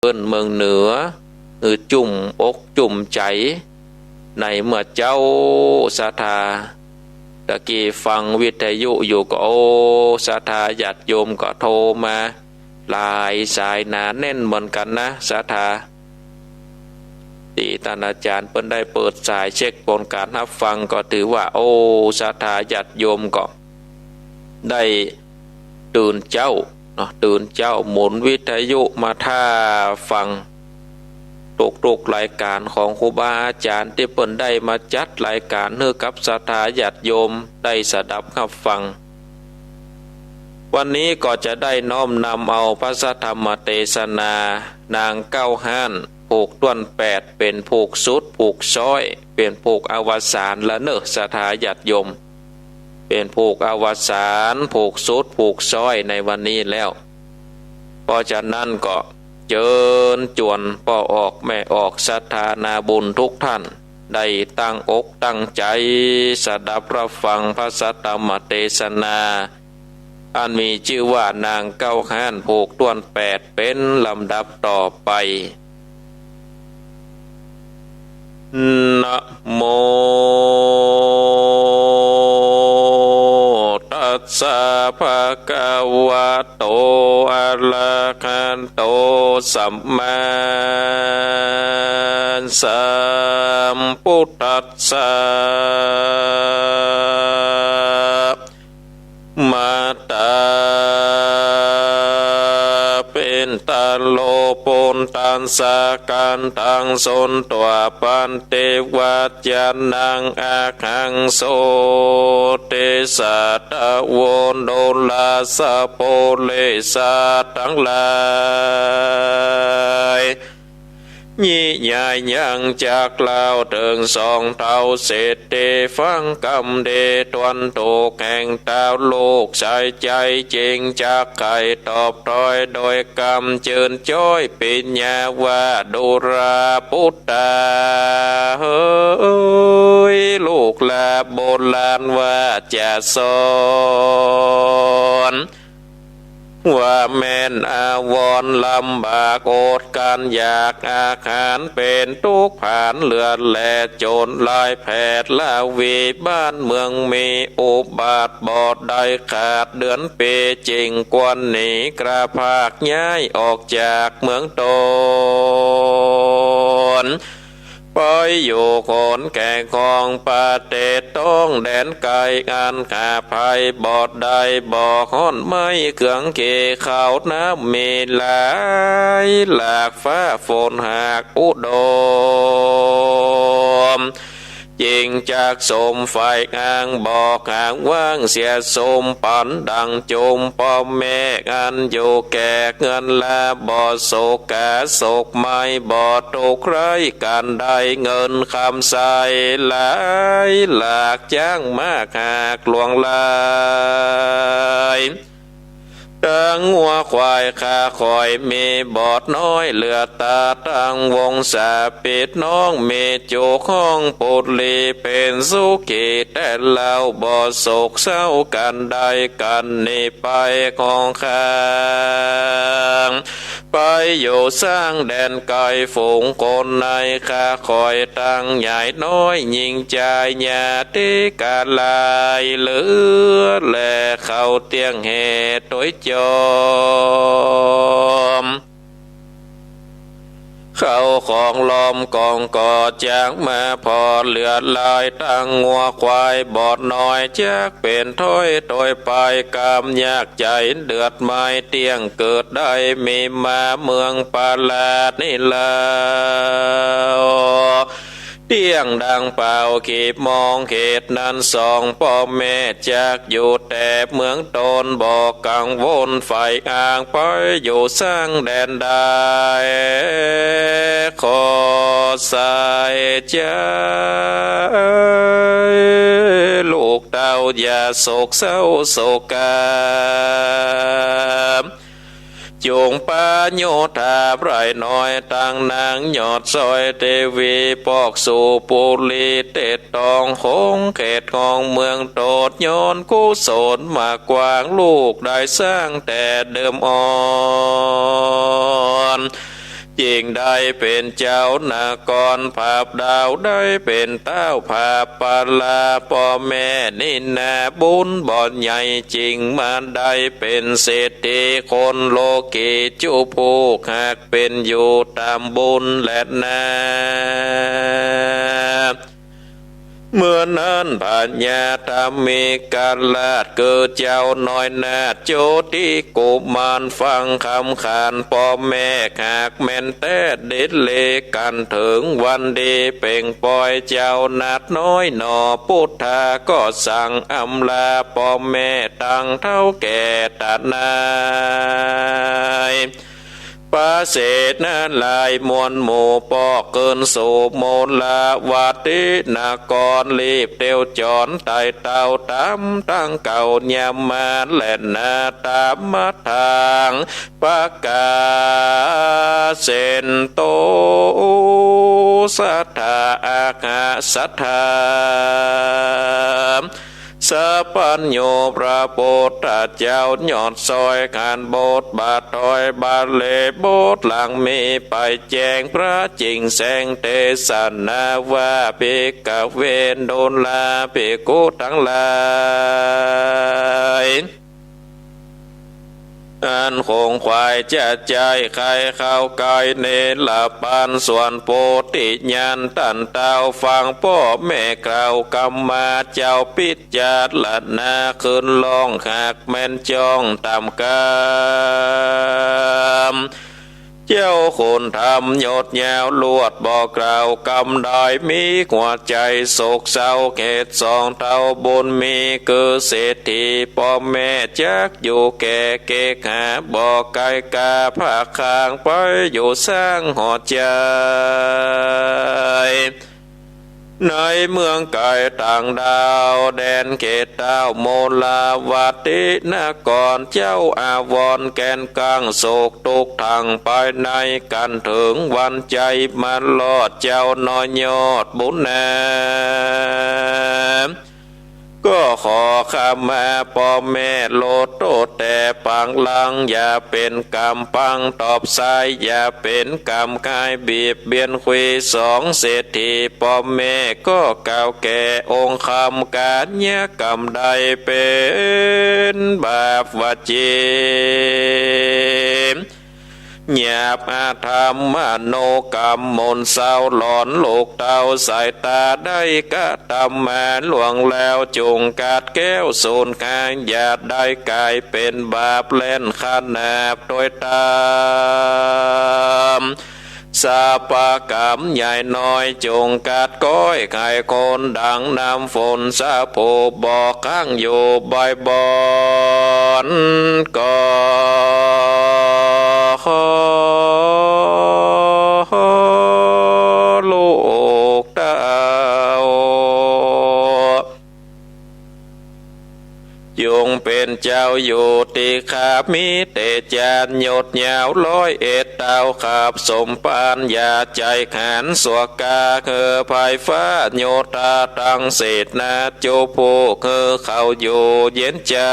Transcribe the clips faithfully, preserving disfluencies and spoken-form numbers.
ปิ้นเมืองเหนือ หื้อจุ่มอกจุ่มใจ๋ ในเมื่อเจ๊าศรัทธา ตะกี้ฟังวิทยุอยู่ก็ โอ้ ศรัทธาญาติโยมก็โทรมา หลายสายหนาแน่นเหมือนกั๋นนะ ศรัทธา ตี้ต้านอาจ๋ารย์เปิ้นได้เปิดสายเช็คผลก๋านฮับฟัง ก็ถือว่า โอ้ ศรัทธาญาติโยมก็ได้ตื่นเจ๊าเนาะ ตื่นเจ๊าหมุนวิทยุมาถ้าฟัง ทุกๆ รายก๋านของครูบาอาจ๋ารย์ตี้เปิ้นได้มาจัดรายก๋านหื้อกับศรัทธาญาติโยมได้สดับฮับฟัง วันนี้ก็จะได้น้อมนำเอาพระสัทธรรมเตสนา นางเก๊าฮ้าน ผูกต้วนแปด เป๋นผูกสุด ผูกซ้อย เป๋นผูกอวสานละเน่อ ศรัทธาญาติโยม เป๋นผูกอวสาน ผูกสุด ผูกซ้อยในวันนี้แล้ว เพราะฉะนั้นก็เจิญจวนป้อออกแม่ออกศรัทธานาบุญทุกท่าน ได้ตั้งอกตั้งใจ๋สดับฮับฟังพระสัทธรรมเตสนา อันมีจื้อว่านางเก๊าฮ้านผูกต้วนแปด เป๋นลำดับต่อไป นะโมตัสสะ ภะคะวะโต อะระหะโต สัมมาสัมพุทธัสสะ มาตา ปิณฑะโล ปุณฑัสสะ กันตัง สุณตั๋ว ปันติ วัจจานัง อะหัง สุติสาทะโว นุลาสะ ปุริสะตังหลาย ยี่ยายยังจักเล่าเถิงสองเต้าเศรษฐี ฟังกำดีตวนถูกแห่งเต้าลูกใสใจ๋จริง จักใค่ตอบถ้อยโดยกำจืนจ้อยปิญญาว่า ดูราปุตตา เฮ้ย ลูกหลา โบราณว่าจะสอน ว่าแม่นอาวรณ์ลำบากอดกั้นอยากอาหารเป๋นตุ๊กข์ผานเลือดแลจนลายแผดละวีบ้านเมืองมีอุบาทบ่ได้ขาดเดือนปี๋จึงควรหนีกระพากย้ายออกจากเมืองตน ไปอยู่หนแก่ของประเทศต้องแดนไกลอันหาภัยบ่ได้บ่ฮ้อนไหม้เคืองเกย์ข้าวน้ำมีหลายหลากฟ้าฝนหากอุดม จึงจักสมใฝ่อ้างบอกหากว่างเสียสมปันดังจุมป้อแม่อันอยู่แก่เฮือนละบ่โศกกาโศกไหม้บ่ทุกข์ร้ายกันได้เงินคำใสหลายหลากจ้างมากหากหลวงหลาย ตังงัวควายข้าคอยมีบอดน้อยเหลือตาตังวงศาปิดน้องมีจุกห้องปุตรีเป๋นสุขีแต่เล่าบ่โศกเศร้ากันได้กันนี้ไปของข้า ไปอยู่สร้างแดนไกลฝูงคนในข้าคอยตังใหญ่น้อยญิงจายญาติกาลายเหลือแลเข้าเตี้ยงเหตุโดยจอม เข้าของล้อมกองก่อจากมาพอเหลือหลายตังงัวควายบอดน้อยจักเป๋นถ้อยโดยไปกำยากใจ๋เดือดไม้เตี้ยงเกิดได้มีมาเมืองประหลาดนี้แล้ว เตี้ยงดังเป่าขีบมองเหตุนั้นสองป้อแม่จักอยู่แต่เมืองตนบ่กังวลใฝ่อ้างไปอยู่สร้างแดนได้ ขอใส่ใจลูกเต้าอย่าโศกเศร้าโศกกา จุงปะโยธาไพร่น้อยตังนางยอดซอยเตวีปอกสู่ปุรีเตตองคงเขตของเมืองโตดย้อนกุศลมากกว้างลูกได้สร้างแต่เดิมอ่อน จึ่งได้เป๋นเจ้านคร ผาบดาวได้เป๋นต้าว ผาบปาลาป้อแม่นี้นา บุญบ่ใหญ่จึ่งมาได้เป๋นเศรษฐี คนโลกีจุผู้หากเป๋นอยู่ต๋ามบุญแลนา เมื่อนั้นพญาธรรมิกราช คือเจ้าน้อยนาฏโจติกุมาร ฟังกำขานป้อแม่หากแม่นแต๊ ดิดเลกั๋นเถิงวันดีเป่งปอย เจ้านาฏน้อยหน่อ ปุทธาก็สั่งอำลาป้อแม่ ตังเถ้าแก่ต๋านาย ปเสนลายมวลหมู่ปอก คืนสู่มลวตินคร รีบเตียวจ๋อนไต่เต้าต๋ามตังเก่ายามมาแลนา ต๋ามทางปกาเสนโต สัทธาอาหาสัทธา สัพพัญญู พระปุทธเจ้ายอดซอย ขานบทบาทตอยบาทเล บทหลังมีไปแจ้ง พระจึ่งแสดงเตสนาว่า ภิกขเว ดูราภิกขุตังหลาย อันขงขวายจะใจ๊ใค่เข้าใก้เนรปาน ส่วนโพธิญาณต้านเต้า ฟังป้อแม่กล่าวกำมา เจ้าพิจารณาคืนลอง หากแม่นจ้องต๋ามกำ เจ้าคุณธรรมยศยาวลวด บ่กล่าวกำใด มีหัวใจ๋โศกเศร้า เขตสองเต้าบุญมี คือเศรษฐีป้อแม่ จักอยู่แก่เกหา บ่ไกลกาภาคข้าง ไปอยู่สร้างหอใจ๋ ในเมืองไก๋ต่างดาว แดนเขตเต้ามลวตินคร เจ้าอาวรณ์แก่นกล้าง โศกตุ๊กข์ทั้งภายใน กั๋นเถิงวันใจ๋มารอด เจ้าน้อยยอดบุญนา ก็ขอขมาป้อแม่ ลดโต้ษแต่ปางหลัง อย่าเป๋นกำปังตอบสาย อย่าเป๋นกำกายเบียดเบียน คุยสองเศรษฐีป้อแม่ ก็กล่าวแก่องค์คำ ก๋านยกรรมใดเป๋นบาปวจี หยาบอธรรมมโนกรรม มนต์เศร้าหลอนลูกเต้า สายต๋าได้กระทำมาล่วงแล้ว จุ่งกัดแก้วสูญหาย อย่าได้ก๋ายเป๋นบาป แล่นขนาบโตยต๋าม สาปกรรมใหญ่น้อย จุ่งกัดก้อยไขคน ดังน้ำฝนสาโผ บ่อค้างอยู่บ่อยบ่อน ก็ลูกเต้า จุ่งเป๋นเจ้าอยู่ตี้ข้า มีเตจานยศยาวร้อยเอ็ดเต้า ขับสมปาน อย่าใจ๋ขานสัวกา คือไพฟ้าโยธา ตังเสนาจุผู้ คือเขาอยู่เย็นใจ๋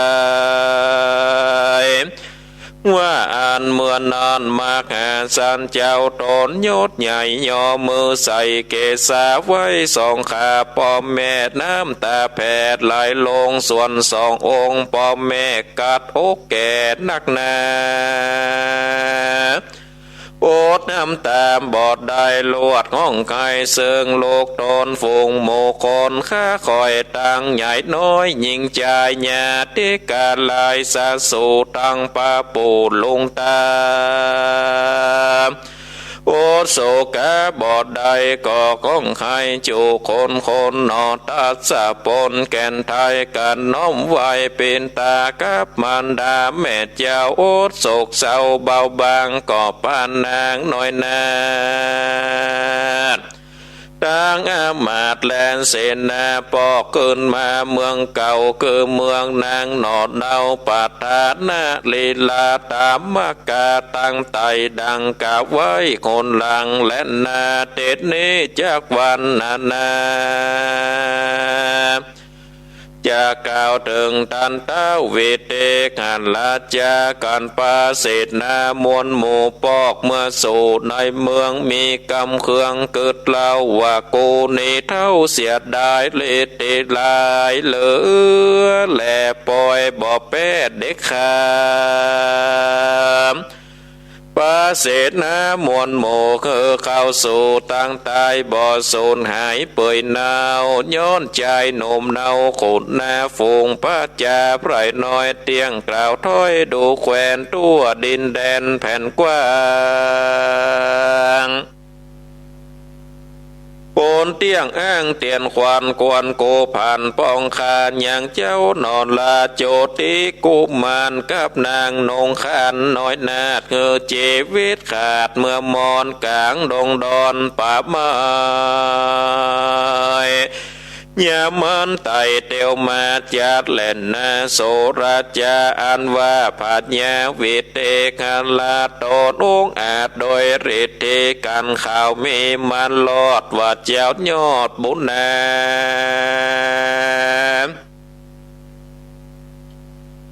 ว่าอั้นเมื่อนั้น มหาสันเจ้าต๋นยศใหญ่ ย่อมือใส่เกศาไว้สองข้า ป้อแม่น้ำต๋าแผดไหลลง ส่วนสององค์ป้อแม่กัดอกแก่นักหนา อดน้ำต๋าบ่ได้ ลวดฮ้องไห้ เซิ่งลูกต๋นฝูงหมู่คน ข้าคอยตังใหญ่น้อย ญิงจายญาติกาหลาย สะสูตังปะปู่ลุงต๋า อดโศกาบ่ได้ ก็ฮ้องไห้จุคนคน หน่อตัดสะปนแก่นไท้ กั๋นน้อมไหว้ปิ๋นต๋ากับมารดาแม่เจ้า อดโศกเศร้าเบาบาง ก็ปานนางน้อยนาฏ ตังอำมาตย์แลเสนา ปอกคืนมาเมืองเก่า คือเมืองนางหน่อเดา ประทานาลีลาต๋ามกาตังไต่ ดังกล่าวไว้หนหลังแลนา เตสนี้จักวรรณนา จะกล่าวเถิงต้านเต้าวิเตหราชา กั๋นปาเสนามวลหมู่ปอกเมือสู่ในเมือง มีกำเคืองกึ๊ดเล่าว่า กูนี้เฒ่าเสียดายฤทธิ์หลายเหลือ แลป่อยบ่แป๊เด็กขาด ปาเสนามวลหมู่คือเข้าสู่ตางต๋าย บ่สูญหายเปื่อยเน่า ย้อนจายหนุ่มเนาขุนนาฝูง ประจาไพร่น้อยเตี้ยงกล่าวถ้อย ดูแควนทั่วดินแดนแผ่นกว้าง ปูนเตี้ยงอ้างเตียนขวัญ ควรกูผ่านป้องคาน ยังเจ้าหนอลาโจติกุมาร กับนางนงครรภ์น้อยนาฏ หื้อจีวิตขาดเมือมอน ก๋างดงดอนป่าไม้ ยามมันไต่เตียวมาจัดแล่นนา โสราชาอันว่าพญาวิเตหราช ตนองอาจโดยฤทธิ กั๋นข่าวมีมันรอด ว่าเจ้ายอดบุญนา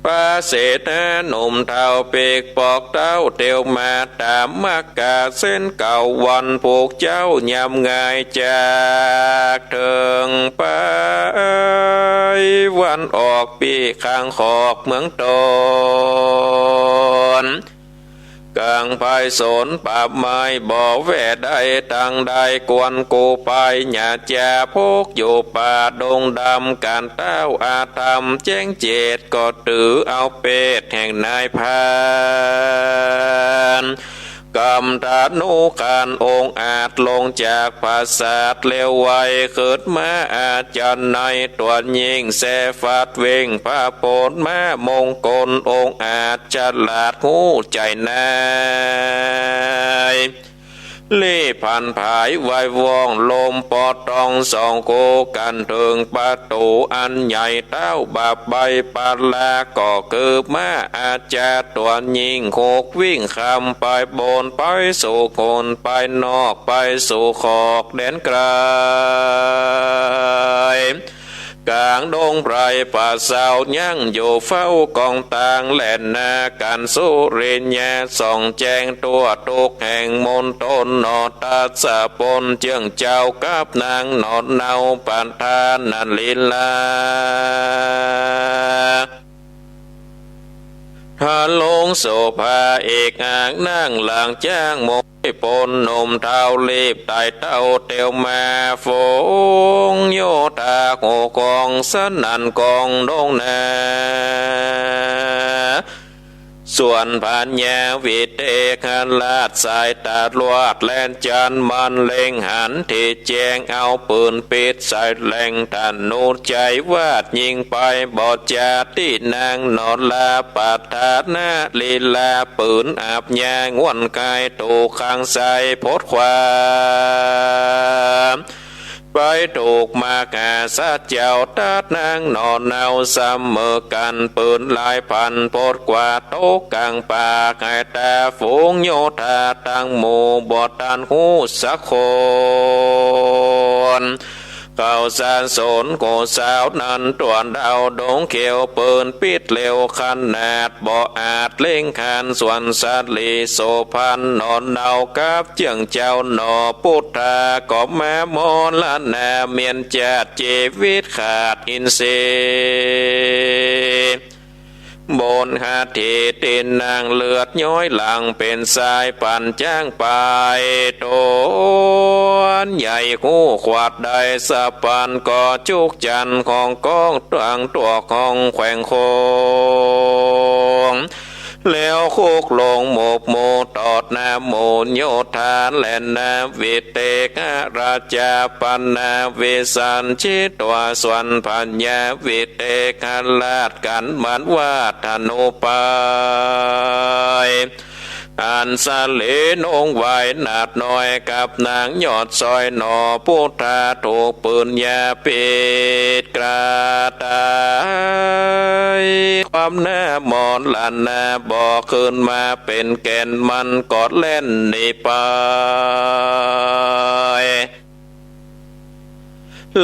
ปาเสนหนุ่มเฒ่าปิ๊กปอกเต๊า เตียวมาต๋ามมักกะเส้นเก่า วันผูกเจ๊ายามงายจากเถิงไป วันออกปี้ข้างขอกเมืองตน ก๋างพายสนป่าไม้ บ่แว่ได้ตางใด ควรกูไป อย่าจะพกอยู่ป่าดงดำ ก๋านเต้าอาธรรมแจ้งเจต ก็ถือเอาเปตแห่งนายพราน กำธนูคานองอาจลงจากผาสาทเร็วไว ขึ้นมาอาจารย์ในตั๋วยิ่งแซ่ฟัดวิ่ง พระโผนม้ามงคลองอาจ ฉลาดฮู้ใจ๋นาย ลี้ผันผายไวว่อง ลมปอดตองสองคู่ กั๋นเถิงประตู๋อันใหญ่ เต้าบาปใบปาลา ก็คือม้าอาจาตั๋วยิ่ง หกวิ่งข้ามไปบน ไปสู่คน ไปนอก ไปสู่ขอกแดนไกล ก๋างดงไพรป่าเซา ยังอยู่เฝ้ากองตางแล่นนา กั๋นสุริญญาส่องแจ้งทั่วทุกแห่ง มณฑลหนอทัสสะพล เจื้องเจ้ากับนางหนอเนา ประธานลีลา ทะลงโสภาเอกอัก นั่งหลังจ๊างมวยปน หนุ่มเฒ่ารีบไต่เต้าเตียวมา ฝูงโยธาโห่กองสนั่นกองดงนา ส่วนพญาวิเตหราชสายต๋าลวาดแล่นจันทร์ มันเล็งหันตี้แจ้ง เอาปืนปิ๊ดใส่แหล่ง ธนูใจ๋วาดยิงไป บ่จาตี้นางหนอลา ประธานลีลา ปืนอับยาง่วนกาย ถูกข้างซ้ายพดขวา ไปถูกมหาสัตว์เจ้า ตัดนางหนอเนาเสมอกั๋น ปืนหลายพันพดขวา ตกก๋างป่าหายต๋า ฝูงโยธาตังหมู่ บ่ตันฮู้สักคน เขาสานสนโกสาวนั้นตั๋วเดา ดงเขียวปืนปิ๊ดเร็วขนาด บ่อาจเล็งหัน ส่วนสตรีโสภณหนอเนา กับเจื้องเจ้าหนอปุทธา ก็มามรณาเมียนจาติ จีวิตขาดอินทรีย์ บนหาเถตินางเลือดย้อยหลั่ง เป๋นสายปั่นจ๊างไป ตนใหญ่ฮู้ขวัดได้สะปัน ก็จุกจันของกองตังตั๋วของแขวงคง แล้วคุกลงหมกหมู่ ตอดหน้าหมู่โยธาแล่นนา วิเตหราชาปนาวิสัญชิตว่า ส่วนพญาวิเตหราชกั๋นมันวาดธนูไป อันสะเลนองไหวหนาดน้อย กับนางยอดซอยหนอ ปุทธาถูกปืนยาปิ๊ดกล้าต๋าย ความหน้ามรณา บ่คืนมาเป๋นแก่น มันก็แล่นหนีไป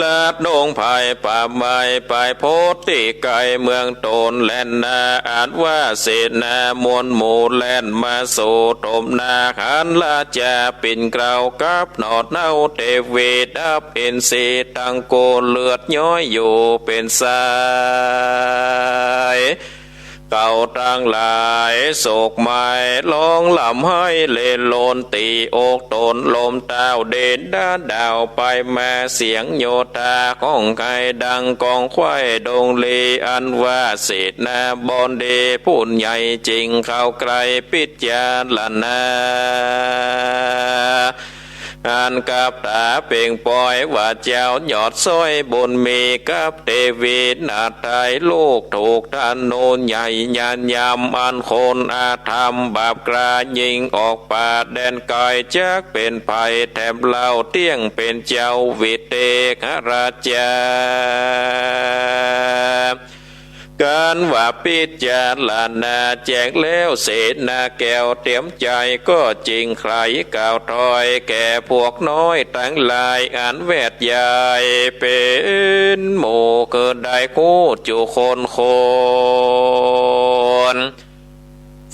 ลัดดงไพร่ป่าไม้ไปโผติไกลเมืองตนแลนา อันว่าเสนามวลหมู่แล่นมาสู่ตมนา หันราจาปิ่นเกล้ากับหนอดเนา เตวีดับอินทรีย์ตังกูเลือดย้อยอยู่เป๋นสาย เขาตังหลายโศกไหม้ฮ้องร่ำไห้เล่นโลน ตี้อกตนล้มเต้าเด่นดาดาวไปมา เสียงโยธาฮ้องไห้ดังก้องไขว่ดงลี อันว่าเสนาบดีผู้ใหญ่จึงเข้าใกล้ปิจารณา อันกับต๋าเป่งปอยว่าเจ้ายอดซ้อยบุญมีกับเตวีนาไทย ลูกถูกธนูใหญ่ยานยำ อันคนอาธรรมบาปกล้ายิงออกป่าแดนไกล จักเป๋นภัยแถมเล่า เตี้ยงเป๋นเจ้าวิเตหราชา กั๋นว่าปิจารณาแจ้งแล้ว เสนาแก้วเตียมใจ๋ก็จึงใคร่กล่าวถ้อยแก่พวกน้อยตังหลาย อันแวดใหญ่เป๋นหมู่ คือได้ฮู้จุคนคน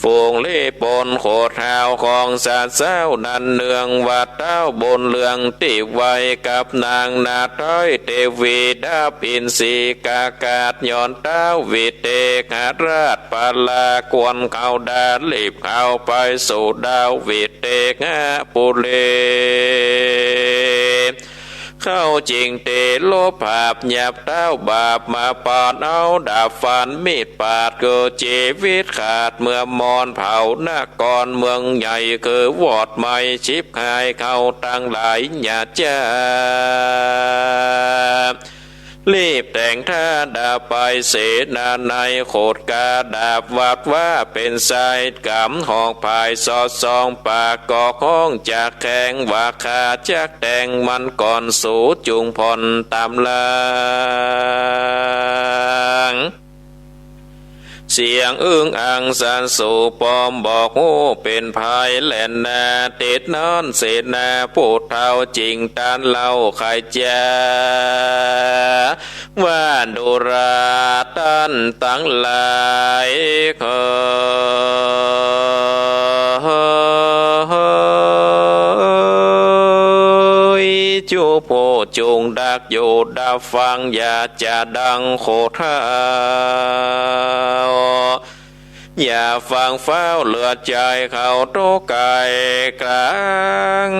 ฝูงลี้ปนโขดเท้าของสาเจ้านั้น เนื่องว่าเต้าบุญเรืองตี้ไว้กับนางนาไทย เตวีดับอินทรีย์กากาศ ย้อนเต้าวิเตหราชปลากวนเขาดา รีบเข้าไปสู่ดาววิเตหปุรี เข้าจิ่งเตโลภาพหยาบเต้าบาปมาปานเอาดาบฟันมีดปาด คือจีวิตขาดเมื่อมอนเผานครเมืองใหญ่ คือวอดไหม้ฉิบหาย เขาตังหลายอย่าจ๊า รีบแต่งท่าดาบไป เสนาในโขดกาดาบวัดว่าเป๋นสายก๋ำ หอกผายสอดส่องปากกอกฮ้องจากแข้งว่า ข้าจักแตงมันก่อน สูจุ่งผ่อนต๋ามหลัง เสียงอึ้งอังสันสูปอมบอกฮู้เป๋นภัยแลนา ติดนั้นเสนาผู้เฒ่าจึงต้านเล่าไขจ๊า ว่าดูราต้านตังหลายเอย จุผู้จุ่งดักอยู่ดับฟัง อย่าจะดังโขดเท้า อย่าฟังฟ้าวเลือดใจ๋เขาตกไก่กลาง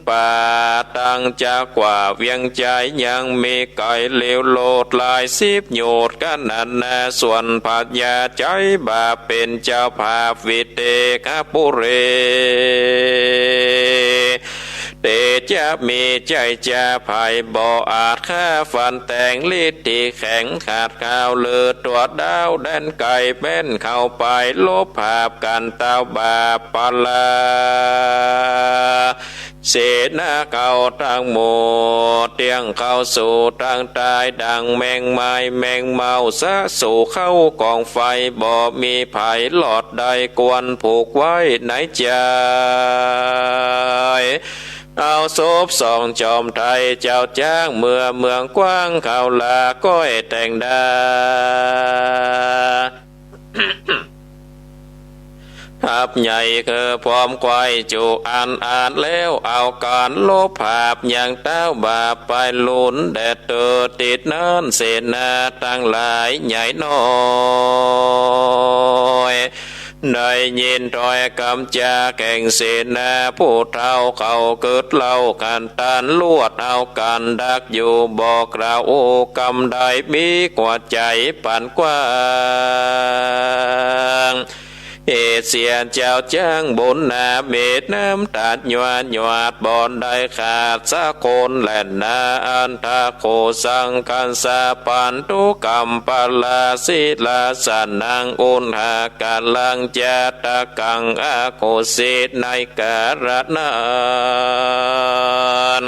ป่า ตังจากกว่าเวียงใจ๋ยังมีไก๋เลียวโลดหลายสิบโยชน์ กั๋นนั้นนา ส่วนพญาใจ๋บาปเป๋นเจ้าภาพวิเตหปุรี เตจะมีใจ๋จะไผบ่อาจฆ่าฟันแตง ฤทธิ์ตี้แข็งขาดข้าวลือตั๋วดาวแดนไกล แป้นเข้าไปลบผาบกั๋นเต้าบาปปลา เสนาเขาตังหมู่เตี้ยงเข้าสู่ตังต๋าย ดังแมงไม้แมงเม่าสะสู่เข้ากองไฟ บ่มีไผรอดได้ ควรผูกไว้ในใจ๋ เอาศพสองจอมไทยเจ้าจ๊าง เมือเมืองกว้างเขาลาก้อยแต่งดา ทัพใหญ่คือพร้อมไขว่จุอันอาจแล้ว เอาก๋านลบผาบยังเต้าบาปไปลุนแดดเติด ติดนั้นเสนาตังหลายใหญ่น้อย ได้ยินถ้อยกำจ๋าแห่งเสนาผู้เฒ่าเขา กึ๊ดเล่ากั๋นต้านลวดเอากั๋นดักอยู่ บ่กล่าวอู้กำใด มีหัวใจ๋ปันกว้าง เหตุเสียเจ้าจ๊างบุญนา เม็ดน้ำต๋าดหยวดหยวดบ่ได้ขาดสักคนแลนา อันทะโขสังคัสสะปันตุกัมปะลา ศิลาสะนังอุณหะกะลัง จาตะกังอโคสิต ในกาละนั้น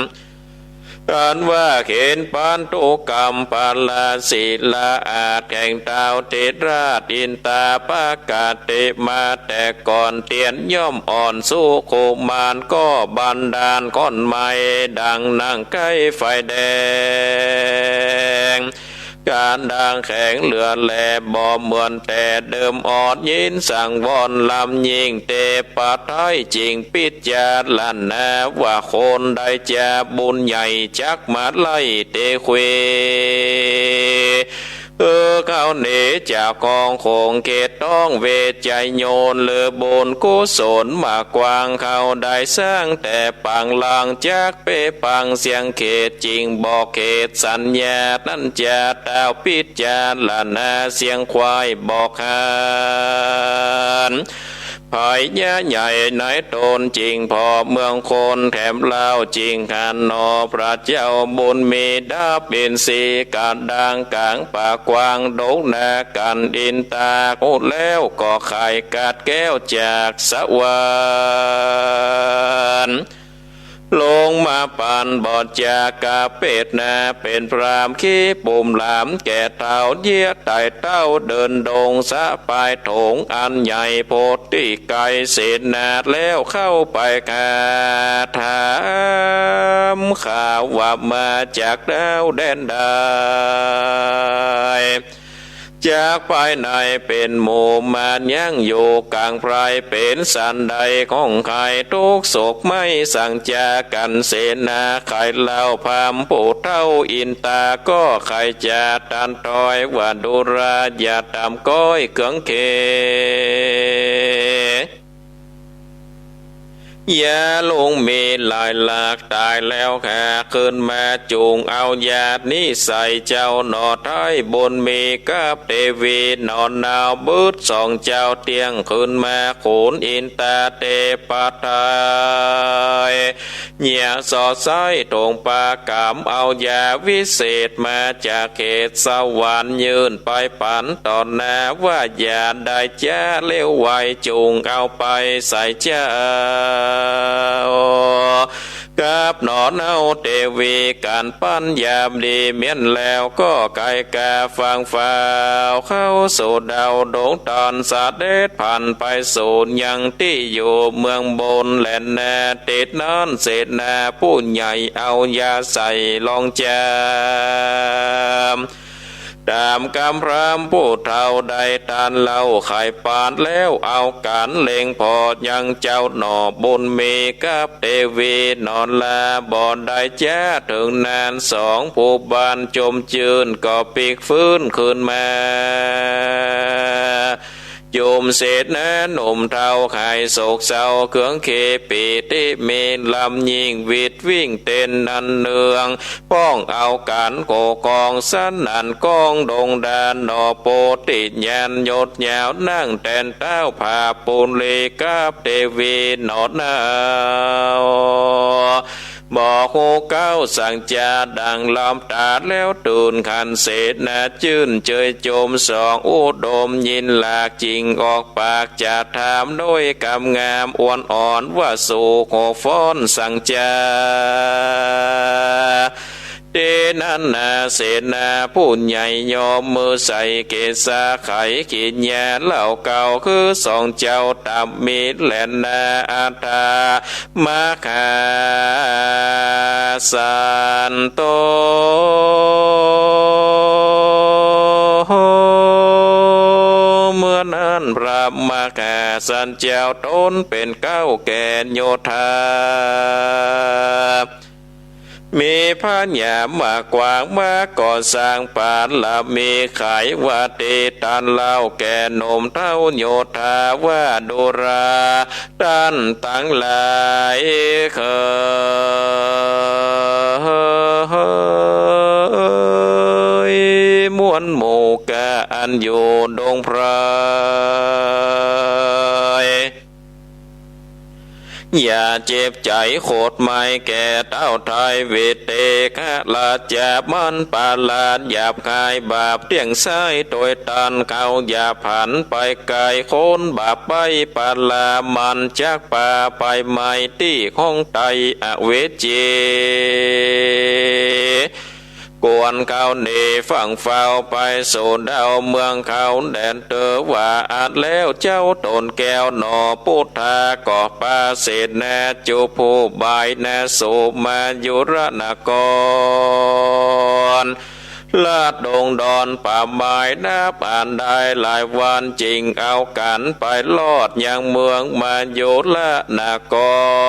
อันว่าเห็นปันธุกรรมพลาสิลาอาจแห่งท้าวเทพราชอินตาปกติมาแต่ก่อน เตียนย่อมอ่อนสู้กุมาร ก็บันดาลข้อนไม้ดังหนังไก้ไฟแดง กาดางแข็งเหลือแล บ่เหมือนแต่เดิม อ่อนยินสังวรล้ำยิ่ง เตปะไท้จึงพิจารณา ว่าคนใดจะบุญใหญ่จักมาไล่เตเขว เออ เขาหนีจากกองของเขตต้องเวชยโยน หรือบุญกุศลมากกว้าง เขาได้สร้างแต่ปางลาง จักเปปังเสียงเขต จึงบอกเขตสัญญา นั้นจะเต้าพิจารณา เสียงควายบอกหาน ไผยะใหญ่ในตนจริง พอเมืองคนแถมเล่าจริงหันหนอ พระเจ้าบุญมีดาบอินทรีย์ กาดางกลางป่ากว้าง ดงนากันอินตา ฮู้แล้วก็ไขกัดแก้วจากสวรรค์ ลงมาปานบอดจากกาเปตนา เป๋นพราหมณ์ขี้ปุ่มหลาม แก่เฒ่าเยียะไต่เต้าเดินดง สะปายถงอันใหญ่โพธิไกรเสนา แล้วเข้าไปกราบถามข่าวว่ามาจากดาวแดนใด จากภายในเป๋นหมู่มารยังอยู่กลางไพร่ เป๋นสันใดของใครทุกข์โศกไหม้สังจากันเสนา ใครเล่าพราหมณ์ผู้เฒ่าอินตา ก็ใครจะตันตอยว่าดูราอย่าตามก้อยเกืองเข ยาลุงมีหลายหลากตายแล้วแก่คืนมา จุ่งเอายานี้ใส่เจ้าหน่อไท้บุญมีกับเตวีหน่อหนาว บึดสองเจ้าเตี้ยงคืนมา ขุนอินตาเตปะไท้ เยียะสอดไส้ถงปากาม เอายาวิเศษมาจากเขตสวรรค์ ยื่นไปปันต่อหน้าว่าอย่าได้จ๊า เลวไวจุ่งเอาไปใส่เจ้า กับหน่อเนาเตวี กันปัญญาดีเมี้ยนแล้ว ก็ไกกาฟังฟ้าวเข้าสู่ดาวดวงตอน เสด็จผ่านไปสู่ยังตี้อยู่เมืองบนแหลนนา ติดนั้นเสนาผู้ใหญ่เอายาใส่รองจาม ต๋ามกำพราหมณ์ผู้เฒ่าได้ตานเล่าไขปานแล้ว เอากั๋นเล็งผ่อยังเจ้าหน่อบุญมีกับเตวีหน่อลา บ่ได้จ๊าเถิงนาน สองผู้บ้านจมจื้นก็ปิ๊กฟื้นคืนมา จุ่มเสนาหนุ่มเฒ่าหายโศกเศร้า เคืองเขปีติมีลำยิ่ง หวิดวิ่งเต้นนันเนือง ป้องเอากั๋นโกกองสนั่นก้องดงดาน หน่อโปธิญาณยศยาว นั่งแตนเต๊าผาปุรีกับเตวีหน่อหนาว บอกฮู้เก๊าสังจาดังลำต๋า แล้วตื่นขันเสนาจื้นเจยจม สองอุดมยินหลาก จึงออกปากจะถามโดยกำงาม อวนอ่อนว่าสู่ขอฟ้อนสังจา ตี้นั้นนาเสนาผู้ใหญ่ยอมมือใส่เกศาไขกินยาเหล้าเก่า คือสองเจ้าตำมีแหลนนาอัฏฐา มหาสันโต เมื่อนั้นพระมหาสันเจ้าตนเป๋นเก๊าแก่นโยธา มีพญามากกว้างมาก่อสร้างปารมี ไขว่าตี้ตานเล่าแก่หนุ่มเฒ่าโยธาว่าดูรา ต้านตังหลายเขย มวลหมู่ก้าอันอยู่ดงไพร อย่าเจ็บใจ๋โขดไหม้แก่เต้าไท้ เวทเตขะราชามันประหลาดหยาบคายบาปเตี้ยงไส้โตยตัน เขาอย่าผันไปไกล คนบาปไปประหลาดมันจักปาไปไหม้ตี้ของไตอเวจี ควรเขาหนีฝั่งเฝ้าไปสู่ดาวเมืองเขาแดน เต๋อว่าอั้นแล้วเจ้าต๋นแก้วหนอ ปุทธาก็ประสิทธิ์นา จุผู้บายนาสู่มายุรนคร ละดงดอนป่าไม้นับอันได้หลายวัน จึงเอากั๋นไปรอดยังเมืองมายุรนค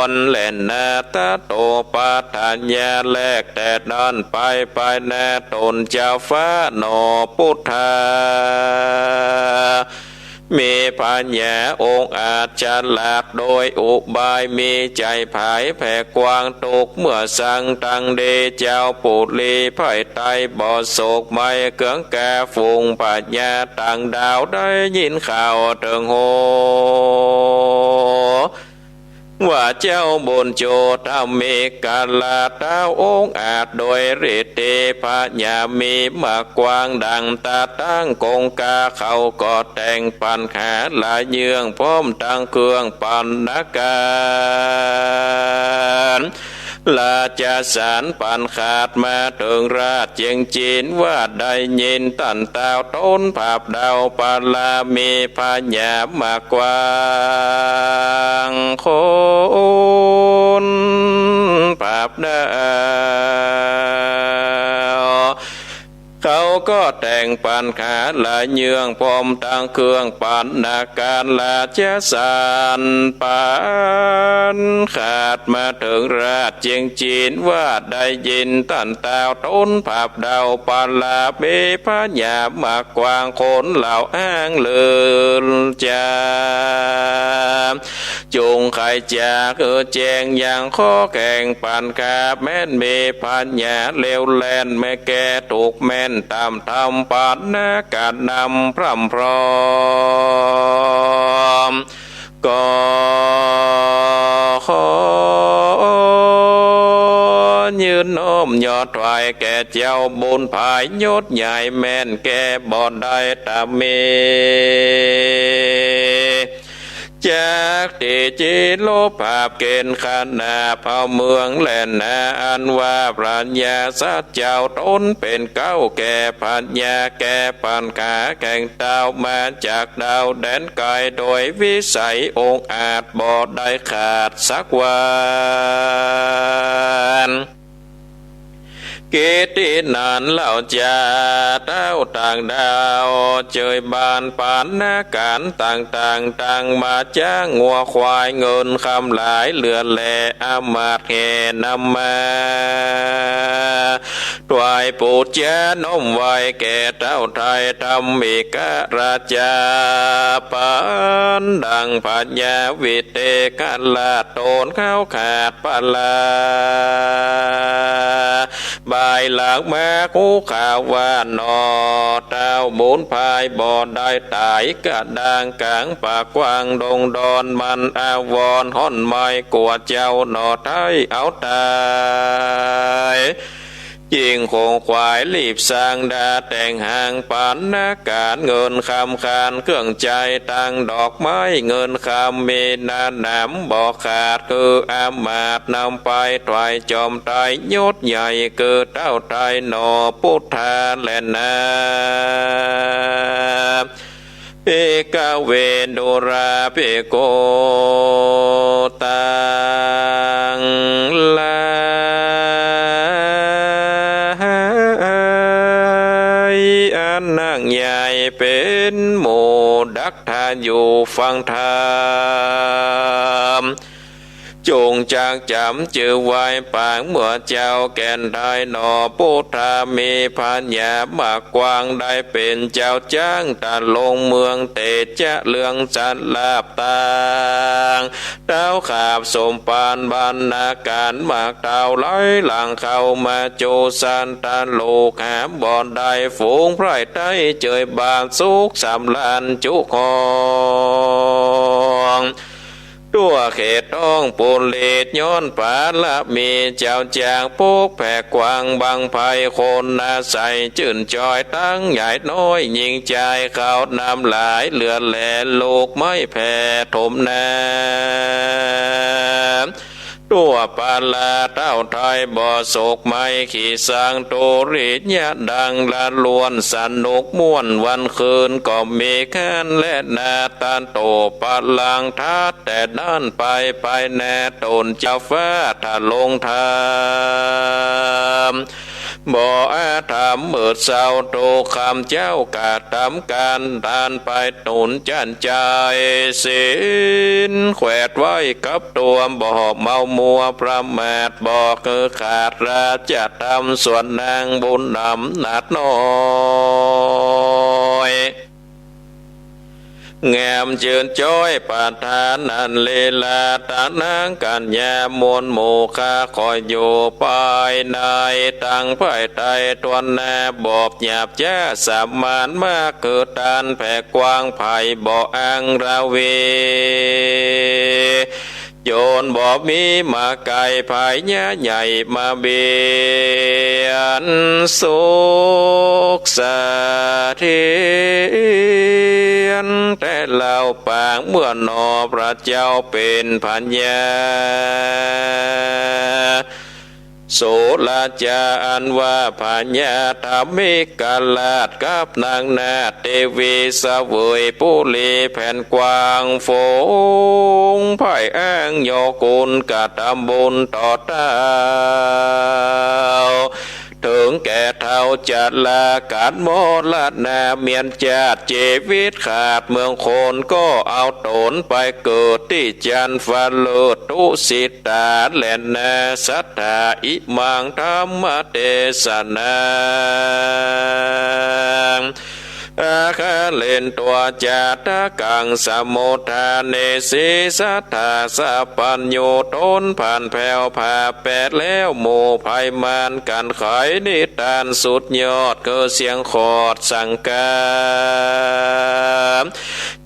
รแลนา ตะโตปัฏฐัญญา แลกแต่นั้นไป ไปนาต๋นเจ้าฟ้าหนอ ปุทธา มีผญาองอาจฉลาดโดยอุบาย มีใจ๋ผายแผ่กว้าง ตุ๊กเมื่อสังตังดี เจ้าปุรีไพร่ไตร่บ่โศกไหม้ เกื้องกาฝูงพญาต่างดาว ได้ยินข่าวเถิงฮู้ ว่าเจ้าบุญโจทำมีกาลา ต้าวองอาจโดยฤทธิ ผญามีมากกว้างดั่งตาตั้ง กงกาเขาก็แต่งปัญหาหลายเยื่อง พร้อมตังเครื่องปัณณาก๋าร ราชสารปันขาดมาเถิงราชเจียงจีน ว่าได้ยินต้านต้าวต๋นผาบเดา ปารามีผญามากกว้าง คนผาบเดา เขาก็แต่งปัญหาหลายเยื่อง พร้อมตังเครื่องปัณณาก๋าร ราชสารปันขาดมาเถิงราชเจียงจีน ว่าได้ยินต้านต้าวต๋นผาบเดา ปารามีผญามากกว้าง คนเหล่าอ้างเลินจา จุ่งไขจากเออแจ้งยังข้อแข่งปัญหา แม่นมีผญาเลวแล่น แม่แก่ถูกแม่นต๋ามธรรมปัณณาก๋ารนำพร่ำพร้อม ก็ขอยื่นน้อมยอดถวายแก่เจ้าบุญภายยศใหญ่ แม่นแก้บ่ได้ต๋ามมี จากตี้จิโลภาพเก๋ณฑ์ขนาเผ่าเมืองแลนา อันว่าพญาสัตว์เจ้าต๋นเป๋นเก๊าแก้ผญา แก้ปัญหาแข่งต้าวมาจากดาวแดนไก๋ โดยวิสัยองอาจบ่ได้ขาดสักวัน กิตตินั้นเล่าจา ต้าวต่างดาวเจยบานปัณณาก๋ารต่างๆ ตังมาจ้างงัวควายเงินคำหลายเหลือแล อำมาตย์แห่นำมา ถวายปู๋จาน้อมไหว้แก่ต้าวไทยธรรมิกราชา ปานดังพญาวิเตหราชต๋นเข้าขาดปารา บายหลังมาฮู้ข่าวว่าหนอ ต้าวบุญภายบ่ได้ต๋าย กระด้างก๋างป่ากว้างดงดอน มันอาวรณ์ฮ้อนไหม้กั๋วเจ้าหนอ ไท้เอาต๋าย ยิ่งคงขวายรีบสร้างดาแต่งหางปัณณาก๋าร เงินคำคานเครื่องใจ๊ตังดอกไม้เงินคำ มีหนาหนามบ่ขาด คืออำมาตย์นำไปถวายจอมไตรยศใหญ่ คือต้าวไตรหนอ ปุทธาแลนา ภิกขเว ดูราภิกขุตังหลาย อันนั่งใหญ่เป๋นหมู่ดักทาอยู่ฟังธรรม จุ่งจักจ๋ำจื้อไหว้ปางเมื่อเจ้าแก่นไทยหนอ ปุทธามีผญามากกว้าง ได้เป๋นเจ้าจ๊างตะลงเมืองเตจะเรืองสันลาบต่าง ต้าวขาบสมภารบรรณาก๋าร มากต้าวไหลหลังเข้ามาจุสันตะลูกหาบ่ได้ ฝูงไพร่ไตร่เจยบานสุขสำราญจุครอง ทั่วเขตต้องปุรีย้อนปารมีเจ้าจากปกแผ่กว้างบั้งไพร คนอาศัยจื้นจอยตังใหญ่น้อย ญิงจายเขานำหลายเหลือแล ลูกไม้แผ่ถมนา ตั๋วปลาเต้าไทยบ่สุกไหม ขี้สังตุริยะดังละล้วน สนุกม่วนวันคืนก็มีคันแลนา ตะโตปะลังทัดแต่นั้นไป ไปแน่ตนเจ้าฟ้าถ้าลงธรรม บ่อาธรรมมืดเศร้า ตุกค่ำเจ๊ากระทำก๋าน ตานไปหนุนจันใจศีล แขวดไว้กับตั๋วบ่เมามัวประมาท บ่คือขาดราชธรรม ส่วนนางบุญอำนาจน้อย งามจื้นจ้อยประทานอันลีลา ตานางกัญญามวลหมู่ข้า คอยอยู่ภายในตังภายใต้ถ้วนหน้า บอบหยาบจ๊าสมานมาก คือตานแผ่กว้างไพบ่อังระวี จนบ่มีมาไก่ พญาใหญ่มาเบียนสุขเสถียร แต่เล่าปางเมื่อหนอ พระเจ้าเป๋นพญา โสระจา อันว่าพญาธรรมิกราช กับนางนาถเตวี เสวยปุรีแผ่นกว้าง ฝูงไพร่อ้างยอกุล กระทำบุญต่อเต้า เถิงแก่เฒ่าจะลา ก๋านมรณะเมียนจาติ จีวิตขาดเมืองคน ก็เอาตนไปเกิดตี้จันทร์ฟ้าเลิศ ตุสิตาแลนา สัตถาอิมังธัมมเตสนา อาคาเรนตั๊วจาตะกัง สมุทฐาเนสี สัตถาสัพพัญญู ตนผ่านแผวผ่าแปดแล้ว หมู่ไพร่มารกั๋นไขนิทานสุดยอด คือเสียงขอดสังกา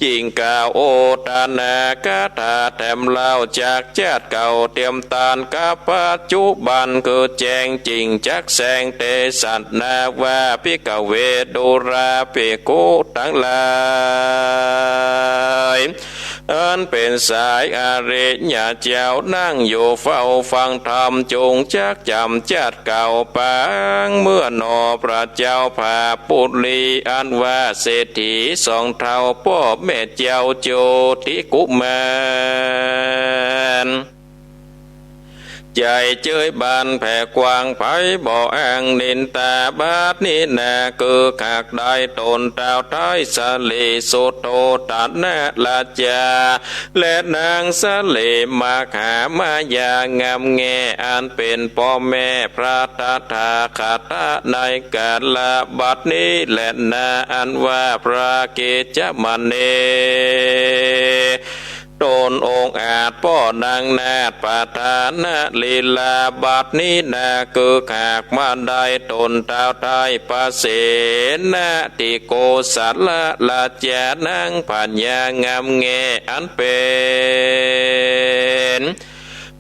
จิ่งกล่าวโอทนาคาถาแถมเล่าจากจาติเก่า เตรียมตานกับปัจจุบัน คือแจ้งจิ่งจักแสงเตสัสนาว่า ภิกขเว ดูราภิกขุตังหลาย อันเป๋นสายอริยะเจ้า นั่งอยู่เฝ้าฟังธรรม จุ่งจักจ๋ำจาติเก่าปาง เมื่อหนอพระเจ้าผาปุรี อันว่าเศรษฐีสองเฒ่า ป้อแม่เจ้าโจติกุมาร ใจ๋เจยบานแผ่กว้าง ใผบ่อังนินตา บัดนี้นา คือหากได้ตนเต้าไท้ สะหลีสุโธทนะราชา และนางสะหลีมหามายางามแง่ อันเป๋นป้อแม่พระตถาคตะ ในกาละบัดนี้แลนา อันว่าพระกิจจมณี ตนองอาจป้อนางนาถประทานลีลา บัดนี้นา คือหากมาได้ตนเต้าไท้ ประเสนทิโกศลราชา นางพญางามแง่ อันเป๋น